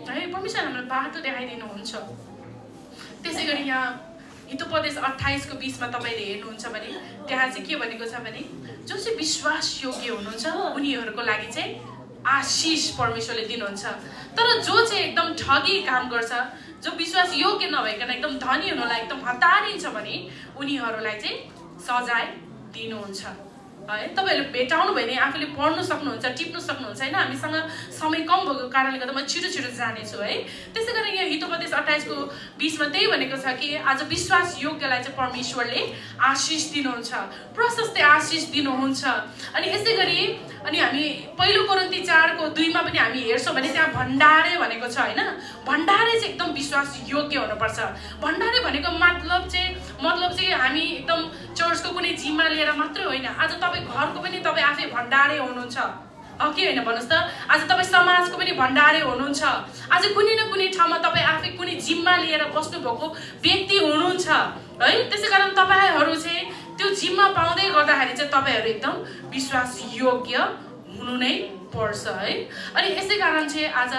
है परमेश्वरले हामीलाई बाटो देखाइदिनुहुन्छ त्यसै गरी यहाँ हितोपदेश 28 को 20 मा तपाईले हेर्नुहुन्छ भने त्यहाँ चाहिँ के भनेको छ भने जो चाहिँ विश्वास योग्य हुनुहुन्छ उनीहरूको लागि चाहिँ आशीष परमेश्वरले दिनुहुन्छ तर जो चाहिँ एकदम ठगी काम गर्छ जो विश्वास योग्य नभइकन एकदम धनी हुनलाई एकदम हतारिन्छ भने उनीहरूलाई चाहिँ सजाय दिनुहुन्छ है तपाईहरुले भेटाउनु भयो भने आफूले पढ्नु सक्नुहुन्छ टिप्नु सक्नुहुन्छ हैन हामीसँग समय कम भएको कारणले गर्दा म छिटो छिटो जाने छु है त्यसैगरी यहाँ हितोपदेश 28 को 20 मा त्यही भनेको छ कि आज विश्वास योग्यलाई चाहिँ परमेश्वरले आशीष दिनुहुन्छ प्रशस्त आशीष दिनुहुन्छ अनि यसैगरी अनि हामी पहिलो कोरिन्थी 4 को 2 मा पनि हामी हेर्छौं भने त्यहाँ भण्डारे भनेको छ हैन भण्डारे चाहिँ एकदम विश्वास योग्य हुनुपर्छ भण्डारे भनेको मतलब चाहिँ हामी एकदम चर्चको कुनै जिम्मा लिएर मात्र होइन आज तपाई घरको पनि तपाई आफै भण्डारे हुनुहुन्छ के हैन भन्नुस् त आज तपाई समाजको पनि भण्डारे हुनुहुन्छ आज कुनै न कुनै ठाउँमा तपाई आफै कुनै जिम्मा लिएर बस्नु भएको व्यक्ति हुनुहुन्छ है त्यसैकारण तपाईहरु चाहिँ त्यो जिम्मा पाउँदै गर्दाखेरि चाहिँ तपाईहरु एकदम विश्वास योग्य हुनु नै पर्छ है अनि यसै कारण चाहिँ आज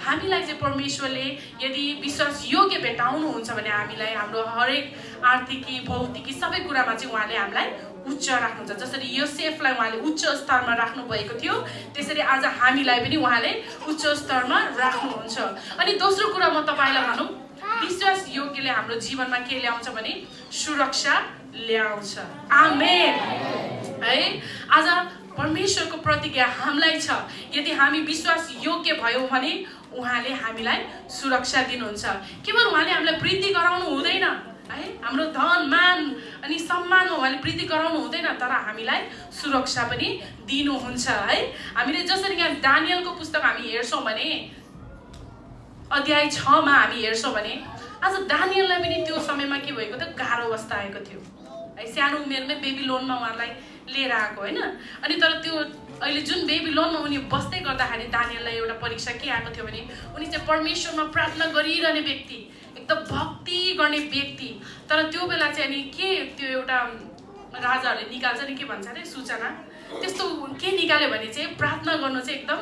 हामीलाई चाहिँ परमेश्वरले यदि विश्वास योग्य भेटाउनु हुन्छ भने हामीलाई हाम्रो हरेक आर्थिकी भौतिकी सबै कुरामा चाहिँ उहाँले हामीलाई उच्च राख्नुहुन्छ जसरी योसेफलाई उहाँले उच्च स्तरमा राख्नु भएको थियो त्यसरी आज हामीलाई पनि उहाँले उच्च स्तरमा राख्नुहुन्छ अनि दोस्रो कुरा म तपाईलाई भनौं विश्वास योग्यले हाम्रो जीवनमा के ल्याउँछ भने सुरक्षा ल्याउँछ आमेन है आज परमेश्वरको प्रतिज्ञा हामीलाई छ यदि हामी विश्वास योग्य भयौं भने उहाँले हामीलाई सुरक्षा दिनुहुन्छ केवल उहाँले हामीलाई वृद्धि गराउनु हुँदैन है हाम्रो धन मान अनि सम्मानमा उहाँले वृद्धि गराउनु हुँदैन तर हामीलाई सुरक्षा पनि दिनुहुन्छ है हामीले जसरी यहाँ दानियलको पुस्तक हामी हेर्छौं भने अध्याय 6 मा हामी हेर्छौं भने आज दानियललाई पनि त्यो समयमा के भएको थियो गाह्रो अवस्था आएको थियो है सानो उमेरमै बेबिलोनमा उहाँलाई लिएर आएको हैन अनि तर त्यो अहिले जुन बेबिलोनमा उनी बस्दै गर्दाखेरि दानियललाई एउटा परीक्षा के आएको थियो भने उनी चाहिँ परमेश्वरमा प्रार्थना गरिरहने व्यक्ति एकदम भक्ति गर्ने व्यक्ति तर त्यो बेला चाहिँ अनि के त्यो एउटा राजाहरूले निकाल्छ नि के भन्छ अरे सूचना त्यस्तो के निकाल्यो भने चाहिँ प्रार्थना गर्नु चाहिँ एकदम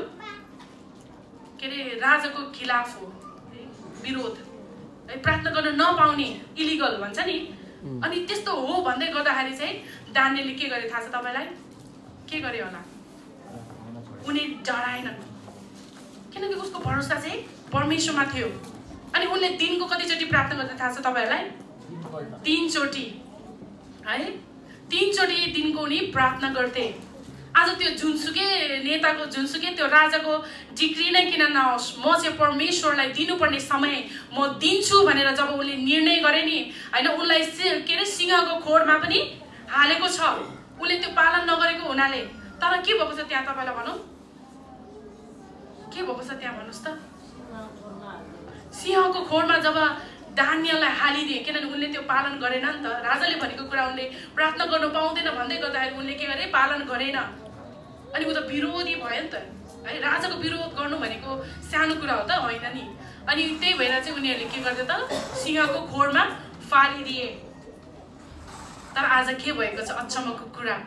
के रे राजाको खिलाफ हो विरोध है प्रार्थना गर्न नपाउने इलिगल भन्छ नि अनि त्यस्तो हो भन्दै गर्दाखेरि चाहिँ दानियलले के गरे थाहा छ तपाईलाई के गरे होला उनी डराएनन् किनकि उसको भरोसा चाहिँ परमेश्वरमा थियो। अनि उनले दिनको कतिचोटि प्रार्थना गर्दै थाहा छ तपाईँहरूलाई? 3 चोटि है, 3 चोटि दिनको उनी प्रार्थना गर्थे। आज त्यो जुनसुकै नेताको जुनसुकै त्यो राजाको डिग्री नै किन नहोस्, म चाहिँ परमेश्वरलाई दिनुपर्ने समय म दिन्छु भनेर जब उनले निर्णय गरे नि होइन, उनलाई के अरे सिंहको खोरमा पनि हालेको छ। उनले त्यो पालन नगरेको हुनाले, तर के भएको छ त्यहाँ तपाईँलाई भनौँ, के भएको छ त्यहाँ भन्नुहोस् त? सिंहको खोरमा जब दानियललाई हालिदिए, किनभने उनले त्यो पालन गरेन नि त। राजाले भनेको कुरा उनले प्रार्थना गर्नु पाउँदैन भन्दै गर्दाखेरि उनले के गरे, पालन गरेन। अनि ऊ त विरोधी भयो नि त है। राजाको विरोध गर्नु भनेको सानो कुरा हो त होइन नि। अनि त्यही भएर चाहिँ उनीहरूले के गर्थे त, सिंहको खोरमा फालिदिए। तर आज के भएको छ अचम्मको कुरा,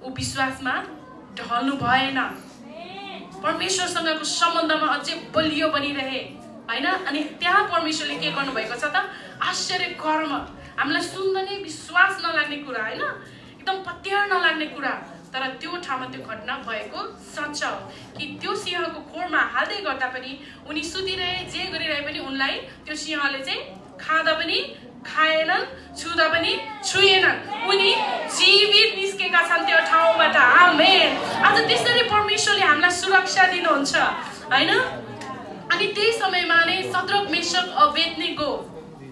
ऊ विश्वासमा ढल्नु भएन, परमेश्वरसँगको सम्बन्धमा अझै बलियो बनिरहे होइन। अनि त्यहाँ परमेश्वरले के गर्नुभएको छ त, आश्चर्य कर्म, हामीलाई सुन्दा नै विश्वास नलाग्ने कुरा होइन, एकदम पत्यार नलाग्ने कुरा, तर त्यो ठाउँमा त्यो घटना भएको सच्च हो कि त्यो सिंहको खोरमा हाल्दै गर्दा पनि उनी सुतिरहे, जे गरिरहे पनि उनलाई त्यो सिंहले चाहिँ खाँदा पनि खाएनन्, छुँदा पनि छुएनन्, उनी जीवित निस्केका छन् त्यो ठाउँबाट। आमेन। आज त्यसरी परमेश्वरले हामीलाई सुरक्षा दिनुहुन्छ होइन। अनि त्यही समयमा नै सद्रक मेशक अबेदनेगो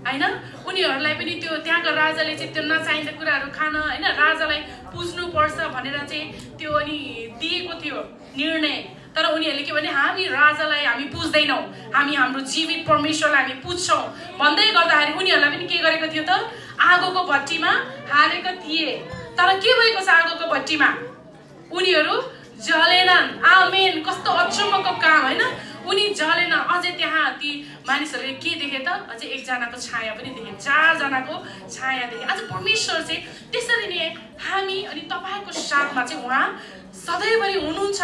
होइन, उनीहरूलाई पनि त्यो त्यहाँको राजाले चाहिँ त्यो नचाहिँदा कुराहरू खान होइन, राजालाई पुज्नुपर्छ भनेर चाहिँ त्यो अनि दिएको थियो निर्णय। तर उनीहरूले के भने, हामी राजालाई हामी पुज्दैनौँ, हामी हाम्रो जीवित परमेश्वरलाई हामी पुज्छौँ भन्दै गर्दाखेरि उनीहरूलाई पनि के गरेको थियो त, आगोको भट्टीमा हालेको थिए। तर के भएको छ आगोको भट्टीमा, उनीहरू जलेनन्। आमेन। कस्तो अचम्मको काम होइन, उनी जलेन। अझै त्यहाँ ती मानिसहरूले के देखे त, अझै एकजनाको छाया पनि देखे, 4 जनाको छाया देखे। आज परमेश्वर चाहिँ त्यसरी नै हामी अनि तपाईँको साथमा चाहिँ उहाँ सधैँभरि हुनुहुन्छ,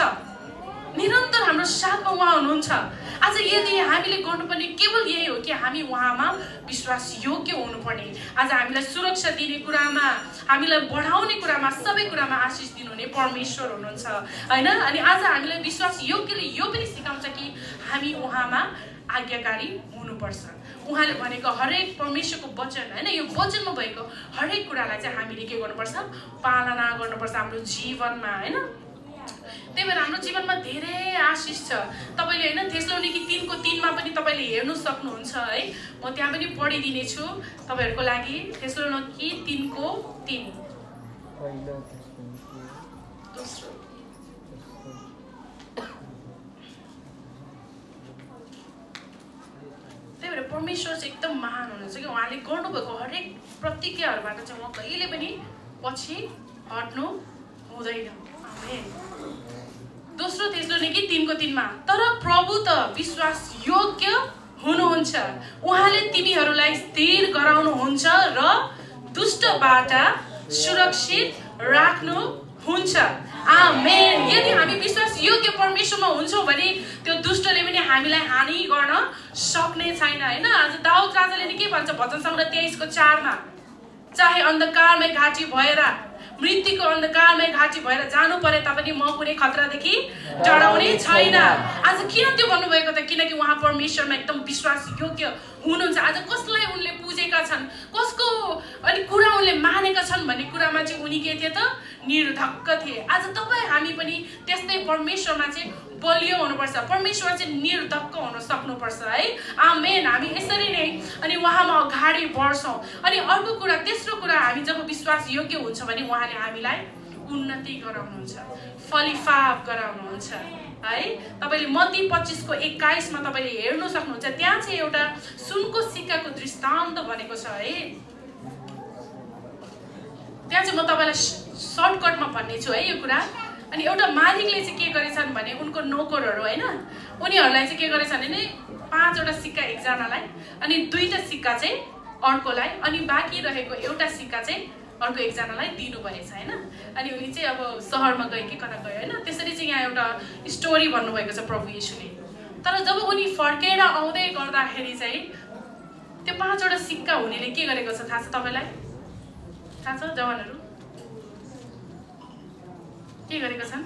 निरन्तर हाम्रो साथमा उहाँ हुनुहुन्छ। आज यदि हामीले गर्नुपर्ने केवल यही हो कि हामी उहाँमा विश्वास योग्य हुनुपर्ने। आज हामीलाई सुरक्षा दिने कुरामा, हामीलाई बढाउने कुरामा, सबै कुरामा आशिष दिनुहुने परमेश्वर हुनुहुन्छ होइन। अनि आज हामीलाई विश्वास योग्यले यो पनि सिकाउँछ कि हामी उहाँमा आज्ञाकारी हुनुपर्छ। उहाँले भनेको हरेक परमेश्वरको वचन होइन, यो वचनमा भएको हरेक कुरालाई चाहिँ हामीले के गर्नुपर्छ, पालना गर्नुपर्छ हाम्रो जीवनमा होइन। त्यही भएर हाम्रो जीवनमा धेरै आशिष छ। तपाईँले होइन थेसलोनिकी 3:3 पनि तपाईँले हेर्नु सक्नुहुन्छ है, म त्यहाँ पनि पढिदिनेछु तपाईँहरूको लागि। थेसलोनिकी 3:3 त्यही भएर परमेश्वर चाहिँ एकदम महान हुनुहुन्छ कि उहाँले गर्नुभएको हरेक प्रतिज्ञाहरूबाट चाहिँ उहाँ कहिले पनि पछि हट्नु हुँदैन। आमेन। दोस्रो थेसलोनिकी 3:3 तर प्रभु त विश्वास योग्य हुनुहुन्छ, उहाँले तिमीहरूलाई स्थिर गराउनुहुन्छ र दुष्टबाट सुरक्षित राख्नुहुन्छ। आमेन। यदि हामी विश्वास योग्य परमेश्वरमा हुन्छौँ भने त्यो दुष्टले पनि हामीलाई हानि गर्न सक्ने छैन होइन। आज दाउद राजाले नि के भन्छ भजन सङ्ग्रह 23:4 चाहे अन्धकारमै घाँटी भएर, मृत्युको अन्धकारमै घाँटी भएर जानु परे तापनि म कुनै खतरादेखि डराउने छैन। आज किन त्यो भन्नुभएको त, किनकि उहाँ परमेश्वरमा एकदम विश्वास योग्य हुनुहुन्छ। आज कसलाई उनले पुजेका छन्, कसको अनि कुरा उनले मानेका छन् भन्ने कुरामा चाहिँ उनी के थिए त, निर्धक्क थिए। आज तपाईँ हामी पनि त्यस्तै परमेश्वरमा चाहिँ बलियो हुनुपर्छ, परमेश्वर चाहिँ निर्धक्क हुन सक्नुपर्छ है। आमेन। हामी यसरी नै अनि उहाँमा अगाडि बढ्छौँ। अनि अर्को कुरा, तेस्रो कुरा, हामी जब विश्वास योग्य हुन्छ भने उहाँले हामीलाई उन्नति गराउनुहुन्छ, फलिफाप गराउनुहुन्छ है। तपाईँले मत्ती 25:21 तपाईँले हेर्नु सक्नुहुन्छ, त्यहाँ चाहिँ एउटा सुनको सिक्काको दृष्टान्त भनेको छ है। त्यहाँ चाहिँ म तपाईँलाई सर्टकटमा भन्ने छु है यो कुरा। अनि एउटा मालिकले चाहिँ के गरेछन् भने उनको नोकरहरू होइन, उनीहरूलाई चाहिँ के गरेछन् भने 5वटा सिक्का एकजनालाई अनि 2टा सिक्का चाहिँ अर्कोलाई अनि बाँकी रहेको एउटा सिक्का चाहिँ अर्को एकजनालाई दिनुभएछ होइन। अनि उनी चाहिँ अब सहरमा गए कि कता गयो होइन। त्यसरी चाहिँ यहाँ एउटा स्टोरी भन्नुभएको छ प्रभु येशूले। तर जब उनी फर्केर आउँदै गर्दाखेरि चाहिँ त्यो 5वटा सिक्का हुनेले के गरेको छ थाहा छ तपाईँलाई? थाहा छ जवानहरू के गरेका छन्?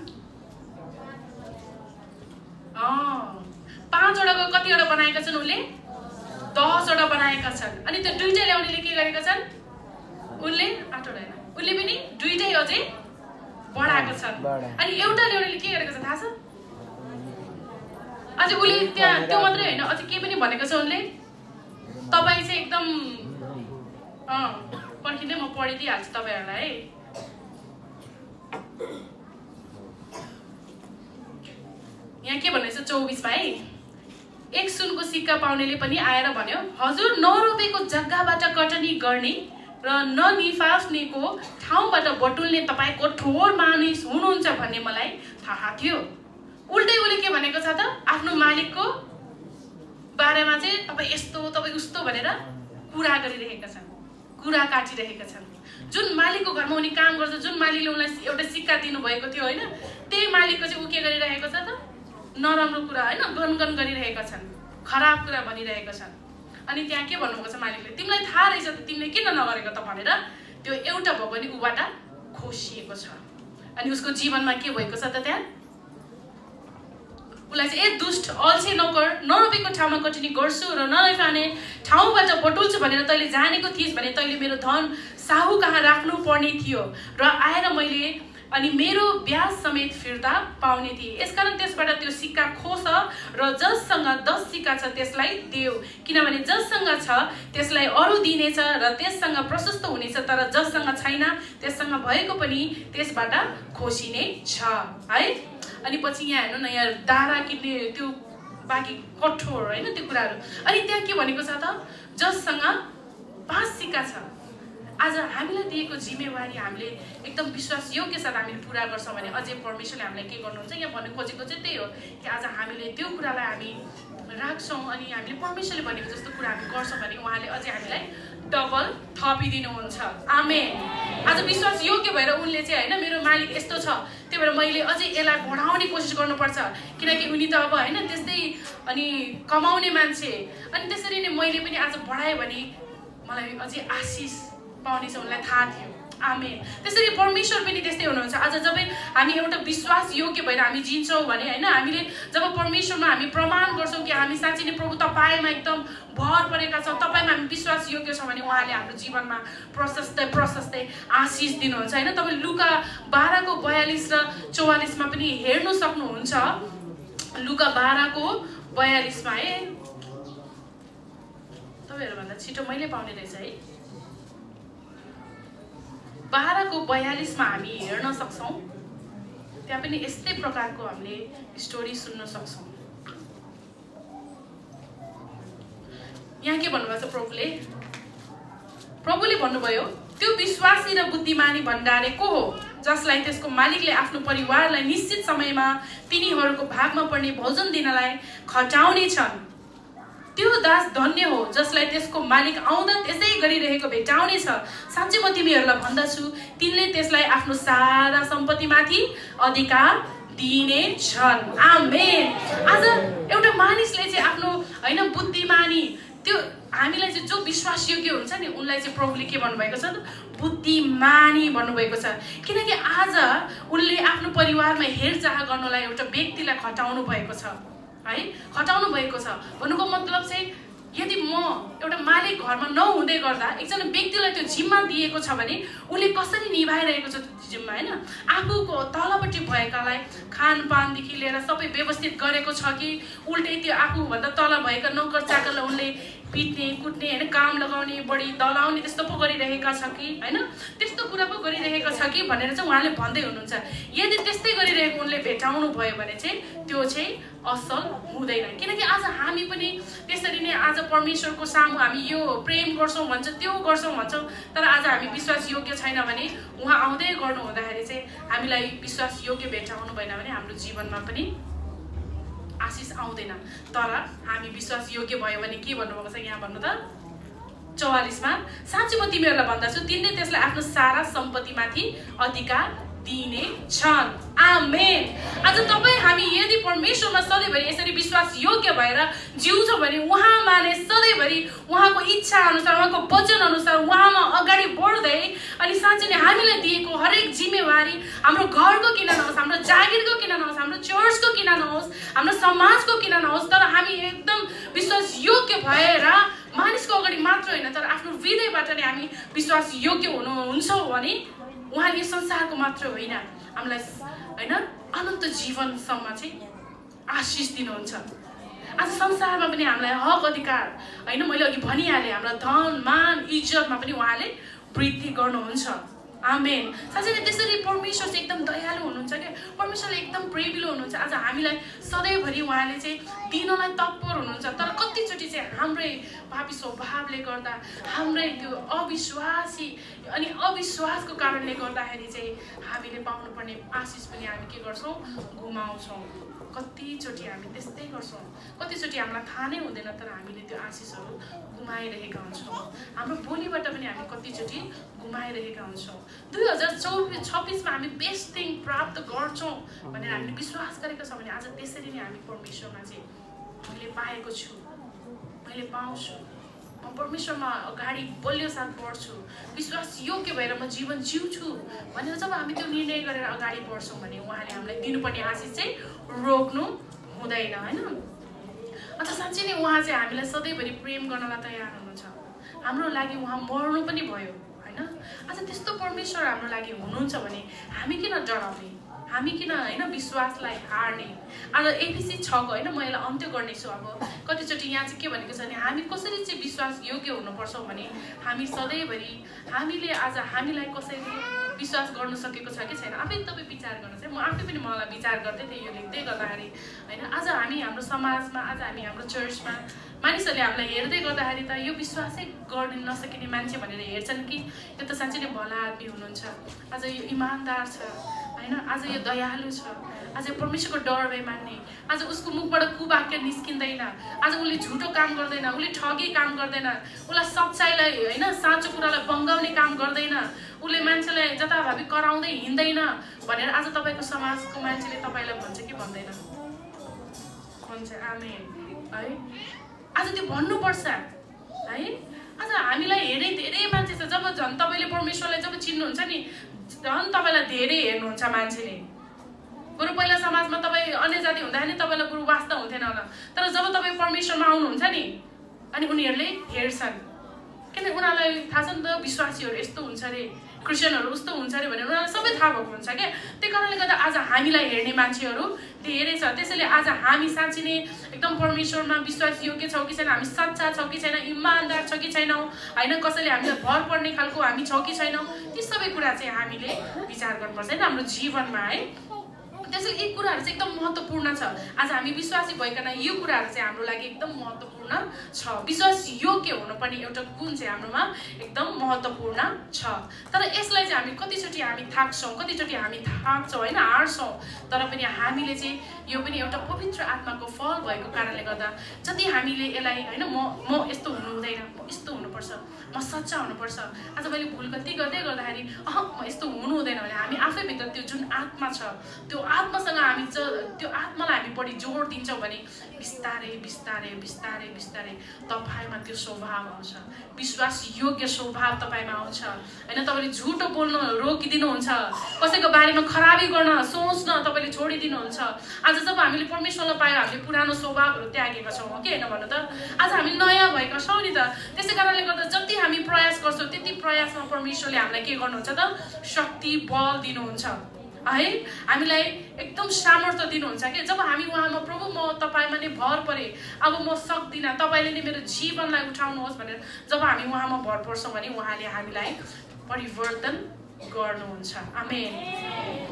5वटाको कतिवटा बनाएका छन् उनले 10वटा बनाएका छन् अनि त्यो दुईटा ल्याउनेले के गरेका छन् उनले 8वटा हैन उनले पनि दुईटै अझै बढाएका छन् अनि एउटा ल्याउनेले के गरेको छ थाहा छ अझै उले त्यहाँ त्यो मात्रै हैन अझै के पनि भनेको छ उनले तपाई चाहिँ एकदम पर्खिँदै म पढिदिइहाल्छु तपाईहरुलाई है यहाँ के भनेछ 24 मा है एक सुनको सिक्का पाउनेले पनि आएर भन्यो हजुर 9 रुपैयाँको जग्गाबाट कटनी गर्ने र ननिफास्नेको ठाउँबाट बटुल्ने तपाईको ठोर मानिस हुनुहुन्छ भन्ने मलाई थाहा थियो उल्टै उले के भनेको छ त आफ्नो मालिकको बारेमा चाहिँ तपाई यस्तो तपाई उस्तो भनेर कुरा गरिरहेका छन् कुरा काटिरहेका छन् जुन मालिकको घरमा उनी काम गर्छ जुन मालिकले उनलाई एउटा सिक्का दिनु भएको थियो हैन त्यही मालिकको चाहिँ उ के गरिरहेको छ त नराम्रो कुरा हैन गनगन गरिरहेका छन् खराब कुरा भनिरहेका छन् अनि त्यहाँ के भन्नुभएको छ मालिकले तिमीलाई थाहा रहेछ त तिमीले किन नगरेको त भनेर त्यो एउटा भगवानी उबाट खोसिएको छ अनि उसको जीवनमा के भएको छ त त्यहाँ उलाई चाहिँ ए दुष्ट अल्छे नोकर 9 रुपैयाँको ठाउँमा कटनी गर्छु र ननिफाने ठाउँबाट बटुल्छु भनेर तैले जानेको थिइस् भने तैले मेरो धन साहु कहाँ राख्नु पर्ने थियो र आएर मैले अनि मेरो ब्याज समेत फिर्ता पाउने थिए यसकारण त्यसबाट त्यो सिक्का खोस र जससँग 10 सिक्का छ त्यसलाई देऊ किनभने जससँग छ त्यसलाई अरु दिनेछ र त्यससँग प्रशस्त हुनेछ तर जससँग छैन त्यससँग भएको पनि त्यसबाट खोसिने छ है अनि पछि यहाँ हेर्नु न यहाँ दारा किन्ने त्यो बाँकी कठोर हैन त्यो कुराहरु अनि त्यहाँ के भनेको छ त जससँग 5 सिक्का छ आज हामीलाई दिएको जिम्मेवारी हामीले एकदम विश्वास योग्य साथ हामीले पूरा गर्छौं भने अझै परमेश्वरले हामीलाई के गर्नुहुन्छ यहाँ भन्नु खोजेको चाहिँ त्यही हो कि आज हामीले त्यो कुरालाई हामी राख्छौं अनि हामीले परमेश्वरले भनेको जस्तो कुरा हामी गर्छौं भने उहाँले अझै हामीलाई डबल थपिदिनुहुन्छ आमेन आज विश्वास योग्य भएर उनले चाहिँ हैन मेरो मालिक यस्तो छ त्यही भएर मैले अझै यसलाई बढाउने कोसिस गर्नुपर्छ किनकि उनी त अब हैन त्यस्तै अनि कमाउने मान्छे अनि त्यसरी नै मैले पनि आज बढाए भने मलाई अझै आशिष पाउने छ उनलाई थाहा थियो आमेन त्यसरी परमेश्वर पनि त्यस्तै हुनुहुन्छ आज जब हामी एउटा विश्वास योग्य भएर हामी जिन्छौं भने हैन हामीले जब परमेश्वरमा हामी प्रमाण गर्छौं कि हामी साच्चै नै प्रभु तपाईमा एकदम भर परेका छौं तपाईमा हामी विश्वास योग्य छौं भने उहाँले हाम्रो जीवनमा प्रशस्तै आशिष दिनुहुन्छ हैन तपाईले लुका 12 को 42 र 44 मा पनि हेर्न सक्नुहुन्छ लुका 12 को 42 मा है तपाईहरु भन्दा छिटो मैले पाउने रहेछ है 12 को 42 मा हामी हेर्न सक्छौं त्यहाँ पनि यस्तै प्रकारको हामीले स्टोरी सुन्न सक्छौं यहाँ के भन्नुभएको छ प्रभुले भन्नुभयो त्यो विश्वासी र बुद्धिमानी भण्डारे को हो जसलाई त्यसको मालिकले आफ्नो परिवारलाई निश्चित समयमा तिनीहरूको भागमा पर्ने भोजन दिनलाई खटाउने छन् त्यो दास धन्य हो जसलाई त्यसको मालिक आउँदा त्यसै गरिरहेको भेटाउने छ साच्चै म तिमीहरूलाई भन्दछु तिनले त्यसलाई आफ्नो सारा सम्पत्तिमाथि अधिकार दिने छन् आमेन आज एउटा मानिसले चाहिँ आफ्नो हैन बुद्धिमानी त्यो हामीलाई चाहिँ जो विश्वासयोग्य हुन्छ नि उनलाई चाहिँ प्रभुले के भन्नुभएको छ बुद्धिमानी भन्नुभएको छ किनकि आज उनले आफ्नो परिवारमा हेरचाह गर्नलाई एउटा व्यक्तिलाई खटाउनु भएको छ है खटाउनु भएको छ भन्नुको मतलब चाहिँ यदि म एउटा मालिक घरमा नहुँदै गर्दा एकजना व्यक्तिलाई त्यो जिम्मा दिएको छ भने उले कसरी निभाइरहेको छ त्यो जिम्मा हैन आफूको तलपट्टि भएकालाई खानपानदेखि लिएर सबै व्यवस्थित गरेको छ कि उल्टै त्यो आफू भन्दा तल भएका नोकर चाकरलाई उनले पिट्ने कुट्ने हैन काम लगाउने बढी दलाउने त्यस्तो पो गरिरहेका छ कि हैन त्यस्तो कुरा पो गरिरहेको छ कि भनेर चाहिँ उहाँले भन्दै हुनुहुन्छ यदि त्यस्तै गरिरहेको उनले भेटाउनु भयो भने चाहिँ त्यो चाहिँ असल हुँदैन किनकि आज हामी पनि त्यसरी नै आज परमेश्वरको सामु हामी यो प्रेम गर्छौं भन्छ त्यो गर्छौं भन्छौं तर आज हामी विश्वास योग्य छैन भने उहाँ आउँदै गर्नु हुँदाखेरि चाहिँ हामीलाई विश्वास योग्य भेटाउनु भएन भने हाम्रो जीवनमा पनि आशिष आउँदैन तर हामी विश्वास योग्य भयो भने के भन्नुभएको छ यहाँ भन्नु त 44 मा साच्चै म तिमीहरूलाई भन्दछु तिनले त्यसलाई आफ्नो सारा सम्पत्तिमाथि अधिकार दिने छन् आमेन आज तपाई हामी यदि परमेश्वरमा सधैँभरि यसरी विश्वास योग्य भएर जिउँछौं भने उहाँमाले सधैँभरि उहाँको इच्छा अनुसार उहाँको वचन अनुसार उहाँमा अगाडि बढ्दै अनि साच्चै नै हामीलाई दिएको हरेक जिम्मेवारी हाम्रो घरको किन नहोस् हाम्रो जागिरको किन नहोस् हाम्रो चर्चको किन नहोस् हाम्रो समाजको किन नहोस् तर हामी हामी एकदम विश्वास योग्य भएर मानिसको अगाडि मात्र होइन तर आफ्नो हृदयबाट नै हामी विश्वास योग्य हुनुहुन्छ भने उहाँले यो संसारको मात्र होइन हामीलाई होइन अनन्त जीवनसम्म चाहिँ आशिष दिनुहुन्छ। आज संसारमा पनि हामीलाई हक अधिकार होइन मैले अघि भनिहालेँ हामीलाई धन मान इज्जतमा पनि उहाँले वृद्धि गर्नुहुन्छ। आमेन। साँच्चै नै त्यसरी परमेश्वर चाहिँ एकदम दयालु हुनुहुन्छ क्या, परमेश्वरले एकदम प्रेमिलो हुनुहुन्छ। आज हामीलाई सधैँभरि उहाँले चाहिँ दिनलाई तत्पर हुनुहुन्छ तर कतिचोटि चाहिँ हाम्रै पापी स्वभावले गर्दा हाम्रै त्यो अविश्वासी अनि अविश्वासको कारणले गर्दाखेरि चाहिँ हामीले पाउनुपर्ने आशिष पनि हामी के गर्छौँ गुमाउँछौँ। कतिचोटि हामी त्यस्तै गर्छौँ, कतिचोटि हामीलाई थाहा नै हुँदैन तर हामीले त्यो आशिषहरू गुमाइरहेका हुन्छौँ। हाम्रो बोलीबाट पनि हामी कतिचोटि गुमाइरहेका हुन्छौँ। 2026मा हामी बेस्ट थिङ प्राप्त गर्छौँ भनेर हामीले विश्वास गरेको छ भने आज त्यसरी नै हामी परमेश्वरमा चाहिँ मैले पाएको छु, मैले पाउँछु, म परमेश्वरमा अगाडि बलियो साथ बढ्छु, विश्वास योग्य भएर म जीवन जिउँछु भनेर जब हामी त्यो निर्णय गरेर अगाडि बढ्छौँ भने उहाँले हामीलाई दिनुपर्ने आशिष चाहिँ रोक्नु हुँदैन होइन। अन्त साँच्चै नै उहाँ चाहिँ हामीलाई सधैँभरि प्रेम गर्नलाई तयार हुनुहुन्छ। हाम्रो लागि उहाँ मर्नु पनि भयो होइन। आज त्यस्तो परमेश्वर हाम्रो लागि हुनुहुन्छ भने हामी किन डराउने, हामी किन होइन विश्वासलाई हार्ने। आज एफिसी 6 को होइन म यसलाई अन्त्य गर्नेछु। अब कतिचोटि यहाँ चाहिँ के भनेको छ भने हामी कसरी चाहिँ विश्वास योग्य हुनुपर्छ भने हामी सधैँभरि हामीले आज हामीलाई कसैले विश्वास गर्न सकेको छ कि छैन आफै तपाईँ विचार गर्नुहोस् है। म आफै पनि मलाई विचार गर्दै थिएँ यो लेख्दै गर्दाखेरि होइन। आज हामी हाम्रो समाजमा आज हामी हाम्रो चर्चमा मानिसहरूले हामीलाई हेर्दै गर्दाखेरि त यो विश्वासै गर्न नसकिने मान्छे भनेर हेर्छन् कि यो त साँच्चै नै भला आदमी हुनुहुन्छ, आज यो इमान्दार छ होइन, आज यो दयालु छ, आज परमेश्वरको डर भए मान्ने, आज उसको मुखबाट कुवाक्य निस्किँदैन, आज उसले झुटो काम गर्दैन, उसले ठगी काम गर्दैन, उसलाई सच्चाइलाई होइन साँचो कुरालाई बङ्गाउने काम गर्दैन, उसले मान्छेलाई जताभावी कराउँदै हिँड्दैन भनेर आज तपाईँको समाजको मान्छेले तपाईँलाई भन्छ कि भन्दैन? भन्छ। आमेन है। आज त्यो भन्नुपर्छ है। आज हामीलाई हेर्ने धेरै मान्छे छ, जब झन् तपाईँले परमेश्वरलाई जब चिन्नुहुन्छ नि झन् तपाईँलाई धेरै हेर्नुहुन्छ मान्छेले। बरु पहिला समाजमा तपाईँ अन्य जाति हुँदाखेरि तपाईँलाई बरु वास्ता हुन्थेन होला, तर जब तपाईँ परमेश्वरमा आउनुहुन्छ नि अनि उनीहरूले हेर्छन्, किनभने उनीहरूलाई थाहा छ नि त विश्वासीहरू यस्तो हुन्छ अरे, क्रिस्चियनहरू उस्तो हुन्छ अरे भनेर उनीहरूलाई सबै थाहा भएको हुन्छ क्या। त्यही कारणले गर्दा आज हामीलाई हेर्ने मान्छेहरू धेरै छ। त्यसैले आज हामी साँच्चै नै एकदम परमेश्वरमा विश्वास योग्य छौँ कि छैन, हामी सच्चा छौँ कि छैन, इमान्दार छ कि छैनौँ होइन, कसैले हामीलाई भर पर्ने खालको हामी छौँ कि छैनौँ, ती सबै कुरा चाहिँ हामीले विचार गर्नुपर्छ होइन हाम्रो जीवनमा है। त्यसैले यी कुराहरू चाहिँ एकदम महत्त्वपूर्ण छ। आज हामी विश्वासी भइकन यो कुराहरू चाहिँ हाम्रो लागि एकदम महत्त्वपूर्ण छ। विश्वास योग्य हुनुपर्ने एउटा गुण चाहिँ हाम्रोमा एकदम महत्त्वपूर्ण छ। तर यसलाई चाहिँ हामी कतिचोटि हामी थाक्छौँ, कतिचोटि हामी थाक्छौँ होइन, हार्छौँ, तर पनि हामीले चाहिँ यो पनि एउटा पवित्र आत्माको फल भएको कारणले गर्दा जति हामीले यसलाई होइन म यस्तो हुनु हुँदैन, म यस्तो हुनुपर्छ, म सच्चा हुनुपर्छ, आज मैले भुल गल्ती गर्दै गर्दाखेरि म यस्तो हुनु हुँदैन भने हामी आफैभित्र त्यो जुन आत्मा छ त्यो आत्मासँग हामी त्यो आत्मालाई हामी बढी जोड दिन्छौँ भने बिस्तारै बिस्तारै बिस्तारै बिस्तारै तपाईँमा त्यो स्वभाव आउँछ, विश्वास योग्य स्वभाव तपाईँमा आउँछ होइन। तपाईँले झुटो बोल्न रोकिदिनुहुन्छ, कसैको बारेमा खराबी गर्न सोच्न तपाईँले छोडिदिनुहुन्छ। आज जब हामीले परमेश्वरलाई पायो हामीले पुरानो स्वभावहरू त्यागेका छौँ हो कि होइन भन्नु त। आज हामी नयाँ भएका छौँ नि त। त्यसै कारणले गर्दा जति हामी प्रयास गर्छौँ त्यति प्रयासमा परमेश्वरले हामीलाई के गर्नुहुन्छ त शक्ति बल दिनुहुन्छ है, हामीलाई एकदम सामर्थ्य दिनुहुन्छ कि जब हामी उहाँमा प्रभु म तपाईँमा नै भर परे, अब म सक्दिनँ, तपाईँले नै मेरो जीवनलाई उठाउनुहोस् भनेर जब हामी उहाँमा भर पर्छौँ भने उहाँले हामीलाई परिवर्तन गर्नुहुन्छ। आमेन।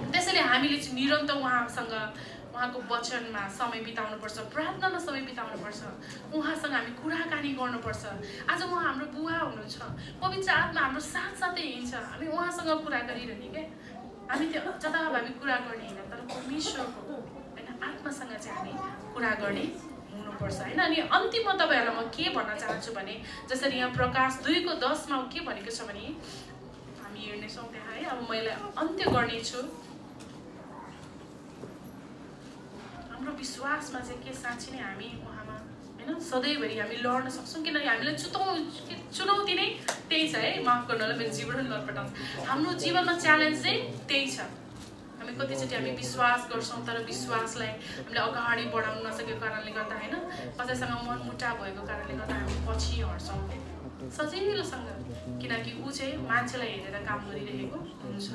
त्यसैले हामीले चाहिँ निरन्तर उहाँसँग उहाँको वचनमा समय बिताउनुपर्छ, प्रार्थनामा समय बिताउनुपर्छ, उहाँसँग हामी कुराकानी गर्नुपर्छ। आज उहाँ हाम्रो बुवा हुनुहुन्छ, पवित्र आत्मा हाम्रो साथसाथै हिँड्छ, हामी उहाँसँग कुरा गरिरहने क्या। हामी त्यो जताभावी कुरा गर्ने होइन तर परमेश्वरको होइन आत्मासँग चाहिँ हामी कुरा गर्ने हुनुपर्छ होइन। अनि अन्तिममा तपाईँहरूलाई म के भन्न चाहन्छु भने जसरी यहाँ प्रकाश 2:10 के भनेको छ भने हामी हेर्नेछौँ त्यहाँ है। अब मैले अन्त्य गर्नेछु। हाम्रो विश्वासमा चाहिँ के साँच्चै नै हामी उहाँमा होइन सधैँभरि हामी लड्न सक्छौँ, किनकि हामीलाई चुनौती नै त्यही छ है। माफ गर्नु होला मेरो जीवन लटपटाउँछ। हाम्रो जीवनमा च्यालेन्ज चाहिँ त्यही छ, हामी कतिचोटि हामी विश्वास गर्छौँ तर विश्वासलाई हामीले अगाडि बढाउन नसकेको कारणले गर्दा होइन कसैसँग मनमुटाव भएको कारणले गर्दा हामी पछि हट्छौँ सजिलोसँग किनकि ऊ चाहिँ मान्छेलाई हेरेर काम गरिरहेको हुन्छ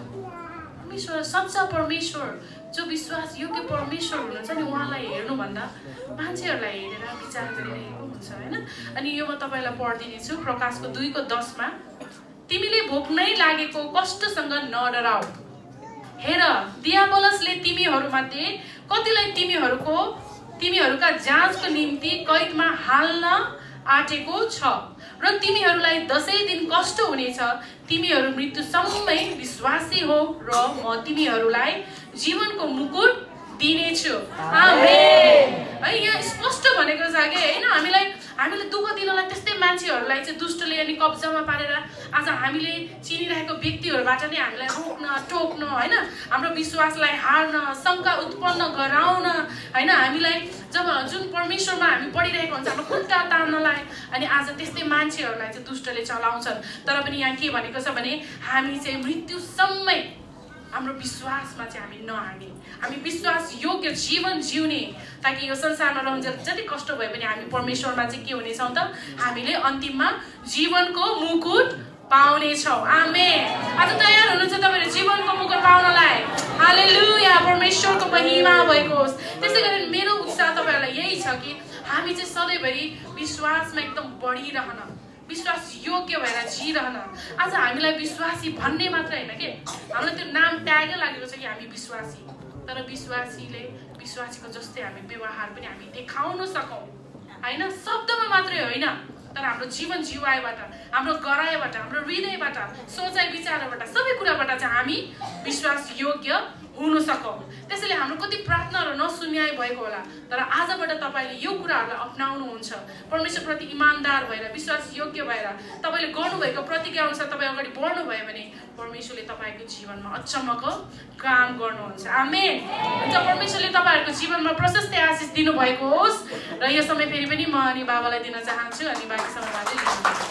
परमेश्वर सच्चा परमेश्वर जो विश्वास योग्य परमेश्वर हुनुहुन्छ नि उहाँलाई हेर्नुभन्दा मान्छेहरूलाई हेरेर विचार गरिरहेको हुन्छ होइन अनि यो म तपाईँलाई पढिदिनेछु प्रकाशको 2:10 तिमीले भोग्नै लागेको कष्टसँग नडराऊ हेर दियाबलसले तिमीहरूमध्ये कतिलाई तिमीहरूका जाँचको निम्ति कैदमा हाल्न आँटेको छ र तिमीहरूलाई 10 दिन कष्ट हुनेछ तिमीहरू मृत्युसम्मै विश्वासी हो र म तिमीहरूलाई जीवनको मुकुट दिनेछु आमेन है यहाँ स्पष्ट भनेको छ कि हैन हामीले दुःख दिनलाई त्यस्तै मान्छेहरूलाई चाहिँ दुष्टले अनि कब्जामा पारेर आज हामीले चिनिरहेको व्यक्तिहरूबाट नै हामीलाई रोक्न टोक्न हैन हाम्रो विश्वासलाई हार्न शंका उत्पन्न गराउन हैन हामीलाई जब जुन परमेश्वरमा हामी पढिरहेको हुन्छ हाम्रो खुट्टा तान्नलाई अनि आज त्यस्तै मान्छेहरूलाई चाहिँ दुष्टले चलाउँछन् तर पनि यहाँ के भनेको छ भने हामी चाहिँ मृत्युसम्मै हाम्रो विश्वासमा चाहिँ हामी नहार्ने हामी विश्वास योग्य जीवन जिउने ताकि यो संसारमा रहन्छ जति कष्ट भए पनि हामी परमेश्वरमा चाहिँ के हुनेछौँ त हामीले अन्तिममा जीवनको मुकुट पाउनेछौँ आमेन आज तयार हुनुहुन्छ तपाईहरु जीवनको मुकुट पाउनलाई हालेलुया परमेश्वरको महिमा भएको होस् त्यसैगरी मेरो उत्साह तपाईहरुलाई यही छ कि हामी चाहिँ सधैँभरि विश्वासमा एकदम बढिरहन विश्वास योग्य भएर जिरहन आज हामीलाई विश्वासी भन्ने मात्र हैन के हामीलाई त्यो नाम ट्यागै लागेको छ कि हामी विश्वासी तर विश्वासीको जस्तै हामी व्यवहार पनि हामी देखाउन सकौं हैन शब्दमा मात्रै होइन तर हाम्रो जीवन जीवाइबाट हाम्रो गराइबाट हाम्रो हृदयबाट सोचाइ विचारबाट सबै कुराबाट चाहिँ हामी विश्वास योग्य हुन सकौं त्यसैले हाम्रो कति प्रार्थनाहरू नसुन्याइ भएको होला तर आजबाट तपाईले यो कुराहरूलाई अपनाउनुहुन्छ परमेश्वरप्रति इमानदार भएर विश्वास योग्य भएर तपाईले गर्नुभएको प्रतिज्ञा अनुसार तपाईँ अगाडि बढ्नु भयो भने परमेश्वरले तपाईको जीवनमा अचम्मको काम गर्नुहुन्छ आमेन हुन्छ परमेश्वरले तपाईहरुको जीवनमा प्रशस्त आशीष दिनु भएको होस् र यो समय फेरि पनि म अनि बाबालाई दिन चाहन्छु अनि बाँकी समयमा चाहिँ